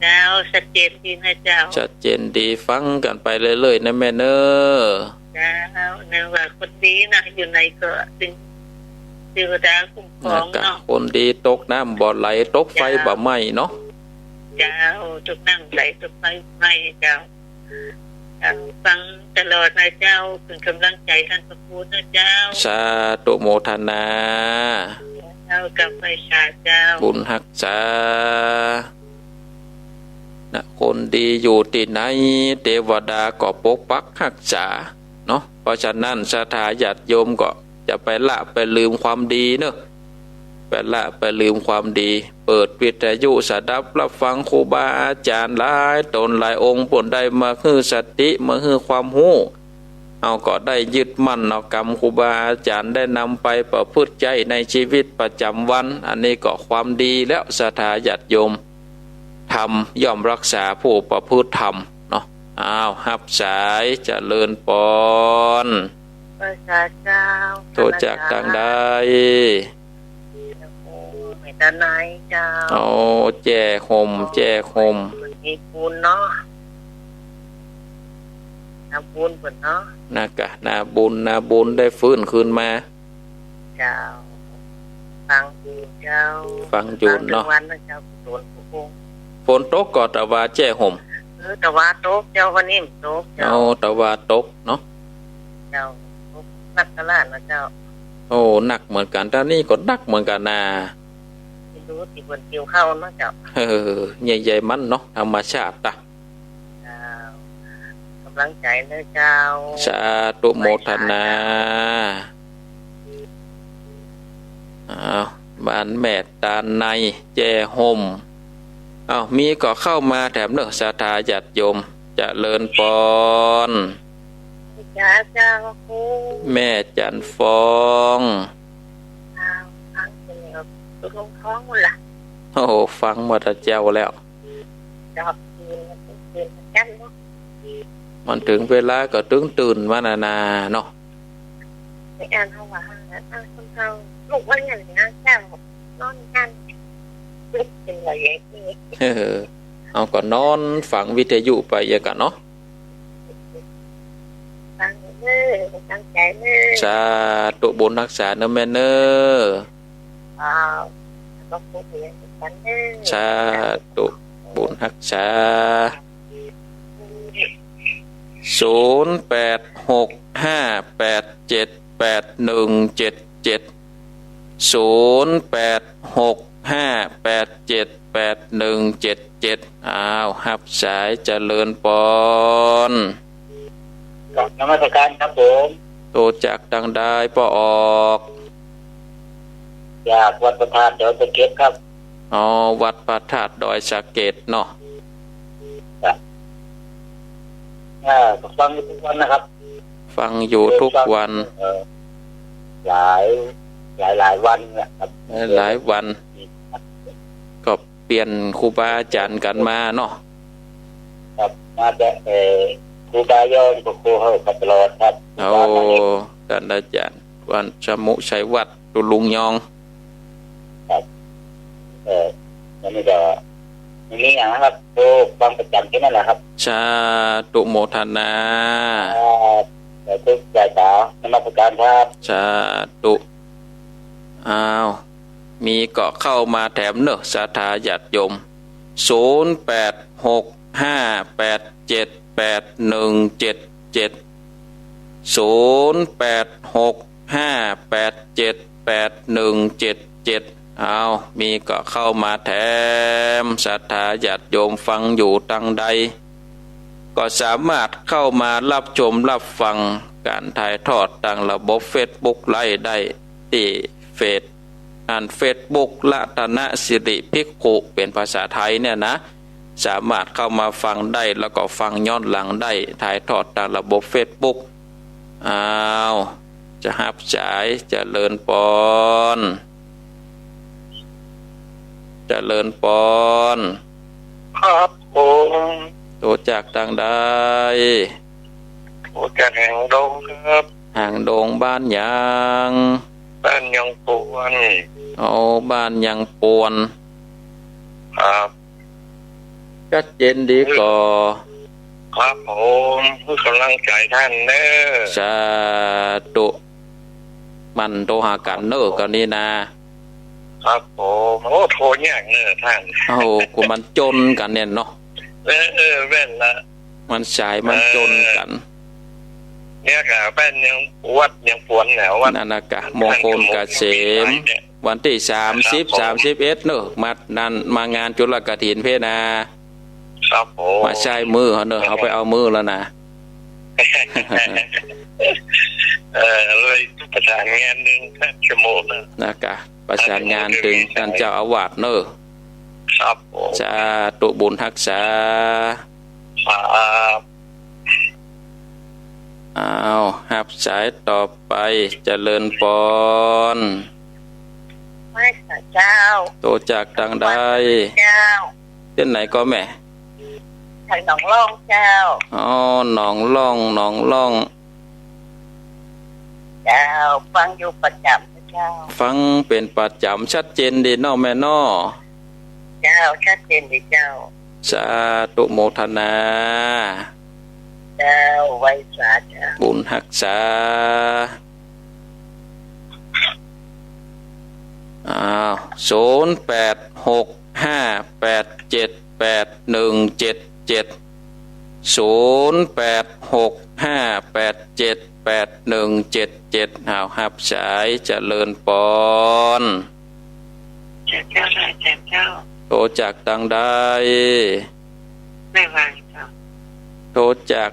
เจ้า ชัดเจนดีนะเจ้า ชัดเจนดี ฟังกั๋นไปเรื่อยๆ นะแม่เน้อ เจ้า นึกว่าคนดีนะ อยู่ไหนก็ตึง เทวดาคุ้มครองเนาะ น่ะก่า คนดีตกน้ำบ่ไหล ตกไฟบ่ไหม้เนาะ เจ้า ตกน้ำไหล ตกไฟไหม้เจ้า เจ้า ฟังตลอดนะเจ้า เป๋นกำลังใจ๋ต้านพระครูนะเจ้า สาธุโมทนา เจ้า กับไหว้สาเจ้า บุญฮักษา ดีอยู่ตี้ไหน เตวดาก็ปกปักฮักษาเนาะ เพราะฉะนั้นศรัทธาญาติโยมก็จะไปละไปลืมความดีเนาะ ไปละไปลืมความดี เปิดวิทยุสดับฮับฟังครูบาอาจ๋ารย์หลายต๋นหลายองค์ เปิ้นได้มาหื้อสติ มาหื้อความฮู้ เฮาก็ได้ยึดมั่นเอากำครูบาอาจ๋ารย์ได้นำไปประพฤติใจ๊ในชีวิตประจ๋ำวัน อันนี้ก็ความดีแล้วศรัทธาญาติโยม ธรรมย่อมรักษาผู้ประพฤติธรรมเนาะ อ้าว ฮับสาย เจริญปอน พระเจ้า โทรจากตางใด โอ้ แม่ตาไนเจ้า โอ้ แจ้ห่ม แจ้ห่ม มีบุญเนาะ นาบุญเปิ้นเนาะ นากะ นาบุญ นาบุญได้ฟื้นคืนมา เจ้า ฟังอยู่เจ้า ฟังอยู่เนาะ ฟังตึงวันนะเจ้า กุศลพระองค์ ฝนตกก่อตะวาแจ้ห่ม เออ ตะวาตกเจ้า วันนี้มันตกเจ้า โอ้ ตะวาตกเนาะ เจ้า ตกนักขนาดนะเจ้า โอ้ นักเหมือนกั๋น ตานี้ก็นักเหมือนกั๋นนา ไม่รู้สิเปิ้นเกี่ยวข้าวเนาะเจ้า เออ ใหญ่ๆ มันเนาะ ธรรมชาติตะ เจ้า ก๋ำลังใจ๋เน้อเจ้า สาธุโมทนา อ้าว บ้านแม่ตาไน แจ้ห่ม อ้าว มีก็เข้ามาแถมเนาะ ศรัทธาญาติโยม เจริญปอน จ้า เจ้า แม่จันทร์ฟอง อ้าว ฟังเปิ้นแล้ว ตกลงท้องหมดละ โอ้โห ฟังมาแต่เจ๊าแล้ว จอบกิ๋น กิ๋นกั๋นเนาะ มันเถิงเวลาก็ตึงตื่นมานานาเนาะ ไม่อ่านเอาว่า อ่านคนเฒ่า ลูกว่าอย่างนี้นะเจ้า นอนกั๋น เปิ้นว่าอย่างนี้ เออ เอาก็นอนฟังวิทยุไปเยียะกั๋นเนาะ ฟังเน้อ ตั้งใจ๋เน้อ สาธุบุญฮักษาเน้อแม่เน้อ อ้าว ขอบคุณเหมือนกั๋นเน้อ สาธุบุญฮักษา ศูนย์แปดหกห้าแปดเจ็ดแปดหนึ่งเจ็ดเจ็ด ศูนย์แปดหกห้าแปดเจ็ดแปดหนึ่งเจ็ดเจ็ด อ้าว ฮับสาย เจริญปอน กราบนมัสการครับผม โตจากตางใดป้อออก จากวัดพระธาตุดอยสะเก็ดครับ อ๋อ วัดพระธาตุดอยสะเก็ดเนาะ ครับ อ่า ฟังอยู่ทุกวันนะครับ ฟังอยู่ทุกวัน เอ่อ หลาย หลายหลายวันนะครับ หลายวัน ก็เปลี่ยนครูบาอาจ๋ารย์กั๋นมาเนาะ ครับ มาแต่ เอ่อ ครูบายอง พระครูเฮาก็ตลอดครับ โอ้ ครูบามานิด ต้านอาจ๋ารย์ วัดสมุไชยวัฒน์ ตุ๊ลุงยอง ครับ เอ่อ อันนี้ก็ไม่มีอย่างนะครับ โอ้ ฟังประจ๋ำตี้นั่นแหละครับ สาธุโมทนา ครับ สาธุ ยายสาวนมัสการครับ สาธุ อ้าว มีก็เข้ามาแถมเนาะ ศรัทธาญาติโยม ศูนย์แปดหกห้าแปดเจ็ดแปดหนึ่งเจ็ดเจ็ด ศูนย์แปดหกห้าแปดเจ็ดแปดหนึ่งเจ็ดเจ็ด อ้าว มีก็เข้ามาแถม ศรัทธาญาติโยมฟังอยู่ตางใด ก็สามารถเข้ามาฮับชมฮับฟังก๋านถ่ายทอดตางระบบเฟซบุ๊กไลฟ์ได้ตี้เฟซ อันเฟซบุ๊กรัตนสิริภิกขุ เป๋นภาษาไทยเนี่ยนะ สามารถเข้ามาฟังได้ แล้วก็ฟังย้อนหลังได้ ถ่ายทอดตางระบบเฟซบุ๊ก อ้าว จะฮับสาย เจริญปอน เจริญปอน ครับผม โตจากตางใด โตจากหางดงครับ หางดงบ้านหยัง บ้านยังปวน อ๋อ บ้านยังปวน ครับ ชัดเจนดีก่อ ครับผม หื้อกำลังใจ๋ต้านเน้อ สาธุ หมั่นโตหากั๋นเน้อ ก๋านนี้นา ครับผม โอ้ โตยากเน้อต้าน โอ้โห กูมันจ๋นกั๋นเนี่ยเนาะ เออ เออ แม่นละ มันสายมันจ๋นกั๋น เออ เนี่ยก็บ้านยัง วัดยังปวนเนี่ย วัด นั่นนะกะ มงคลเกษม วันตี้สามสิบ ครับผม สามสิบเอ็ดเนาะ มานั่น มางานจุลกฐินเพนา ค ครับผม บ่ใจ้มือเฮาเน่อ เฮาไปเอามือแล้วนะ เออ เลยประสานงานนึ่งครับ ชั่วโมงนะ นะกะ ประสานงานตึงต้านเจ้าอาวาสเน่อ ครับผม สาธุบุญฮักษา ครับ อ้าว ฮับสายต่อไป เจริญปอน ไหว้สาเจ้า โตจากตางใด เจ้า ตี้ไหนก่อแม่ จากหนองล่องเจ้า อ๋อ หนองล่อง หนองล่อง เจ้า ฟังอยู่ประจ๋ำเจ้า ฟังเป๋นประจ๋ำ ชัดเจนดีเนาะแม่เนาะ เจ้า ชัดเจนดีเจ้า สาธุโมทนา เจ้า ไหว้สาเจ้า บุญฮักษา อ้าว ศูนย์แปดหกห้าแปดเจ็ดแปดหนึ่งเจ็ดเจ็ด ศูนย์แปดหกห้าแปดเจ็ดแปดหนึ่งเจ็ดเจ็ด อ้าว ฮับสาย เจริญปอน เจ้า เจ้า เจ้า โตจากตางใด แม่วางเจ้า โตจาก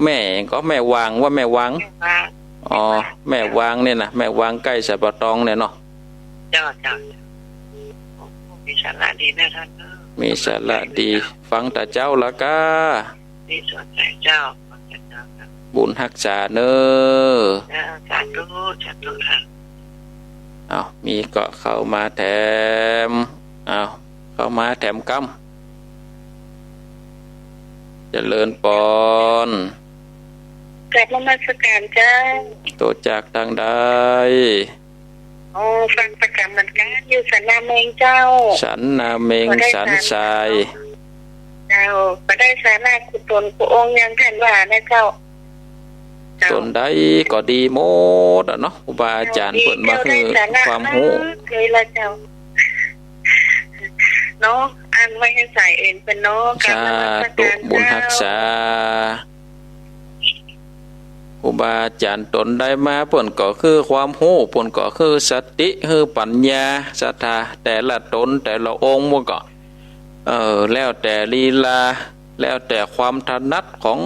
แม่ก่อ แม่วาง ว่าแม่วาง แม่วาง อ๋อ แม่วาง แม่วางเนี่ยนะ แม่วางใก้สะปะตองเนี่ยเนาะ เจ้า เจ้า เจ้า โอ้โห มีสาระดีนะต้านเนาะ มีสาระดี ฟังตะเจ๊าละก้า มีสาระเจ้า ฟังตะเจ๊าครับ บุญฮักษาเน่อ เจ้า สาธุ สาธุครับ อ้าว มีก็เข้ามาแถม อ้าว เข้ามาแถมกำ เจริญปอน กราบนมัสการเจ้า โตจากตางใด อ๋อ ฟังประจ๋ำเหมือนกั๋น อยู่สันนาเม็งเจ้า สันนาเม็ง บ่ได้ สันทราย เจ้า บ่ได้สาระกู้ต๋นกู้องค์อย่างต้านว่านะเจ้า เจ้า ต๋นใดก็ดีหมดอะเนาะ ครูบาอาจ๋ารย์เปิ้นมาหื้อความฮู้ เคยละเจ้า เนาะ อั้นไว้หื้อสายเอ็นเปิ้นเนาะ กราบนมัสการเจ้า สาธุบุญฮักษา ครูบาอาจ๋ารย์ต๋นใดมา เปิ้นก็หื้อความฮู้ เปิ้นก็หื้อสติ หื้อปั๋ญญา ศรัทธา แต่ละต๋นแต่ละองค์มันก็ เออ แล้วแต่ลีลา แล้วแต่ความถนัดของ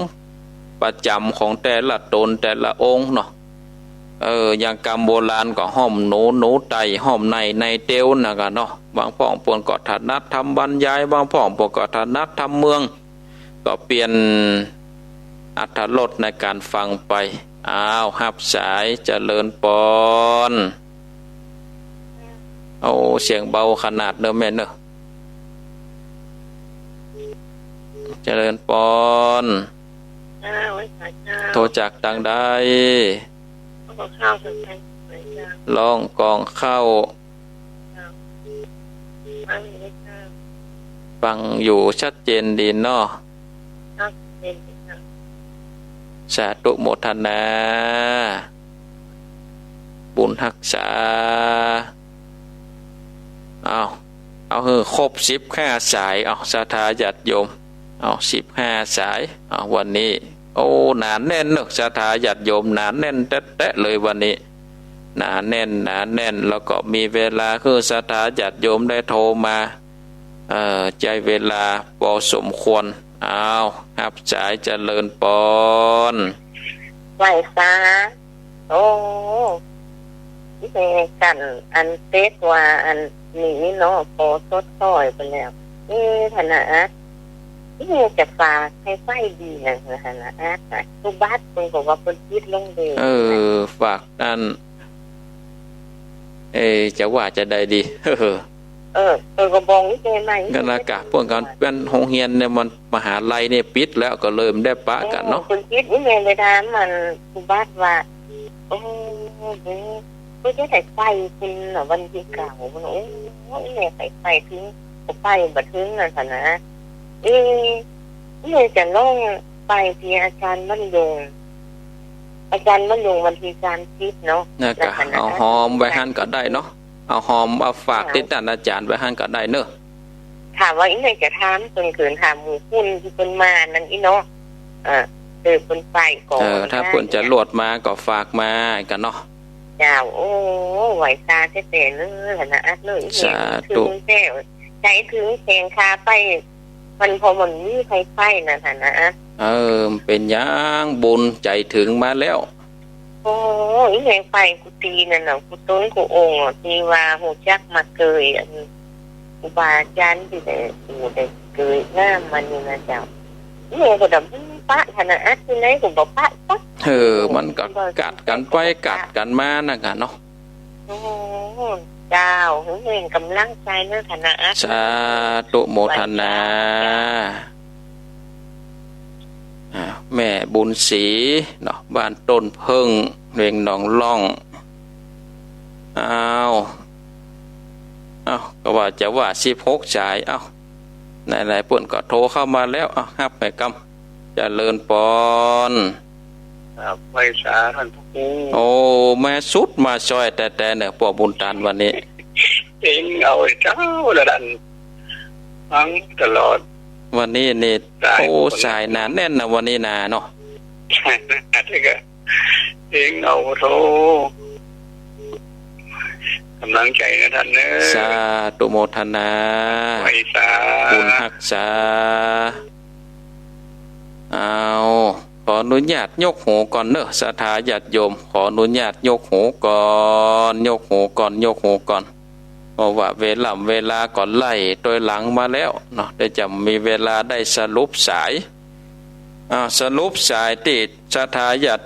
ประจ๋ำของแต่ละต๋นแต่ละองค์เนาะ เออ อย่างกำโบราณก็ห้อมหนู หนูไต่ห้อมใน ในเตียวนะก้าเนาะ บางพ่องเปิ้นก็ถนัดทำบรรยาย บางพ่องเปิ้นก็ถนัดทำเมือง ก็เปลี่ยนอรรถรสในก๋านฟังไป อ้าว ฮับสาย เจริญปอน โอ้ เสียงเบาขนาดเน่อแม่เน่อ เจริญปอน เจ้า ไหว้สาเจ้า โตจากตางใด ล่องกองข้าว ล่องกองข้าว ฟังอยู่ชัดเจนดีเนาะ ชัดเจนดีเจ้า สาธุโมทนา บุญฮักษา เอา เอาหื้อครบสิบห้าสาย เอา ศรัทธาญาติโยม เอา สิบห้าสาย เอา วันนี้ โอ้ หนาแน่นเนอะ ศรัทธาญาติโยม หนาแน่นแต๊ๆ เลยวันนี้ หนาแน่น หนาแน่น แล้วก็มีเวลาหื้อศรัทธาญาติโยมได้โทรมา เอ่อ ใจ๊เวลาปอสมควร เอา ฮับสาย เจริญปอน ไหว้สา โอ้ อีแม่กั๋นอันเต๊ดว่าอันนี้เนาะ ปอสดสอยไปแล้ว เอ๊ะ ธนาอัต อีแม่จะฝากใค่ใค่ดีนะ ธนาอัต สมบัติเปิ้นก็ว่าเปิ้นปิดลงเด้ เออ ฝากอัน เอ๊ะ จะว่าจะใดดี เออ เออ ก็บอกอีแม่ใหม่ ก็นะกะ เปิ้นก็เป๋นโฮงเฮียนเนี่ย มันมหาลัยเนี่ยปิดแล้ว ก็เลยบ่ได้ปะกั๋นเนาะ เออ เปิ้นปิด อีแม่เลยถามมันสมบัติว่า โอ้ เด้อ เปิ้นจะได้ไปเปิ้นน่ะ วันตี้เก้าเปิ้นน่ะ โอ้ อีแม่ไป ไปเถิง ก็ไปบ่เถิงน่ะ ธนา เอ๊ะ อีแม่จะลองไปตี้อาจ๋ารย์บรรยง อาจ๋ารย์บรรยงวันตี้สามสิบเนาะ นะกะ แล้วธนา เอาฮอมไว้หั้นก็ได้เนาะ เอาฮอมเอาฝาก ค่ะ ติดต้านอาจ๋ารย์ไว้หั้นก็ได้เนอะ ถามว่าอีแม่จะถามเปิ้น เปิ้นถามหมู่ปุ้นตี้เปิ้นมานั่นอี้เนาะ เออ เออ เปิ้นไปก่อน เออ ถ้าเปิ้นจะลวดมาก็ฝากมากั๋นเนาะ เจ้า โอ้ ไหว้สาแต๊ๆ เลย ธนาอัตเลย สาธุ เถิงแต๊ ใจ๋เถิงแสงคาไป มัน เพราะมันมีไฟใป๋นะ ฐานะ เออ เป๋นหยัง บุญใจ๋เถิงมาแล้ว โอ้ อีแม่ใป๋กุฏินั่นน่ะ กู้ตนกู้องค์อะ ตี้ว่าฮู้จักมาเกย อัน ครูบาอาจ๋ารย์ตี้ได้ ตี้ได้เกยน้ำมานี่นะเจ้า แม่ก็ดำปะ ฐานะ อัดตี้ไหนก็บ่ปะสัก เออ มันก็กัดกั๋นไปกัดกั๋นมานั่นกะเนาะ โอ้ เจ้า หื้อเฮงก๋ำลังใจ๋เนอะ ฐานะ สาธุโมทนา อ่า แม่บุญศรีเนาะ บ้านต้นเผิ้ง เวียงหนองล่อง อ้าว อ้าว ก็ว่าจะว่าสิบหกสาย อ้าว ไหนๆ เปิ้นก็โทรเข้ามาแล้ว อ้าว ฮับไปกำ เจริญปอน ครับ ไหว้สาท่านพระครู โอ้ มาสุดมาซ่อยแต๊ๆ เนี่ย ป้อบุญตันวันนี้ เอ็งเอาไอ้เจ้าละดัน ฟังตลอด วันนี้นี่ สาย โอ้ คน สายหนาแน่นนะวันนี้นะเนาะ เอ็งเอาโทร ก๋ำลังใจ๋นะท่านเนอะ สาธุโมทนา ไหว้สา บุญฮักษา อ้าว ขออนุญาตยกหูก่อนเนอะ ศรัทธาญาติโยม ขออนุญาตยกหูก่อน ยกหูก่อน ยกหูก่อน เพราะว่าเวล่ำเวลาก็ไล่ตวยหลังมาแล้วเนาะ เดี๋ยวจะมีเวลาได้สรุปสาย อ้าว สรุปสายตี้ศรัทธาญาติ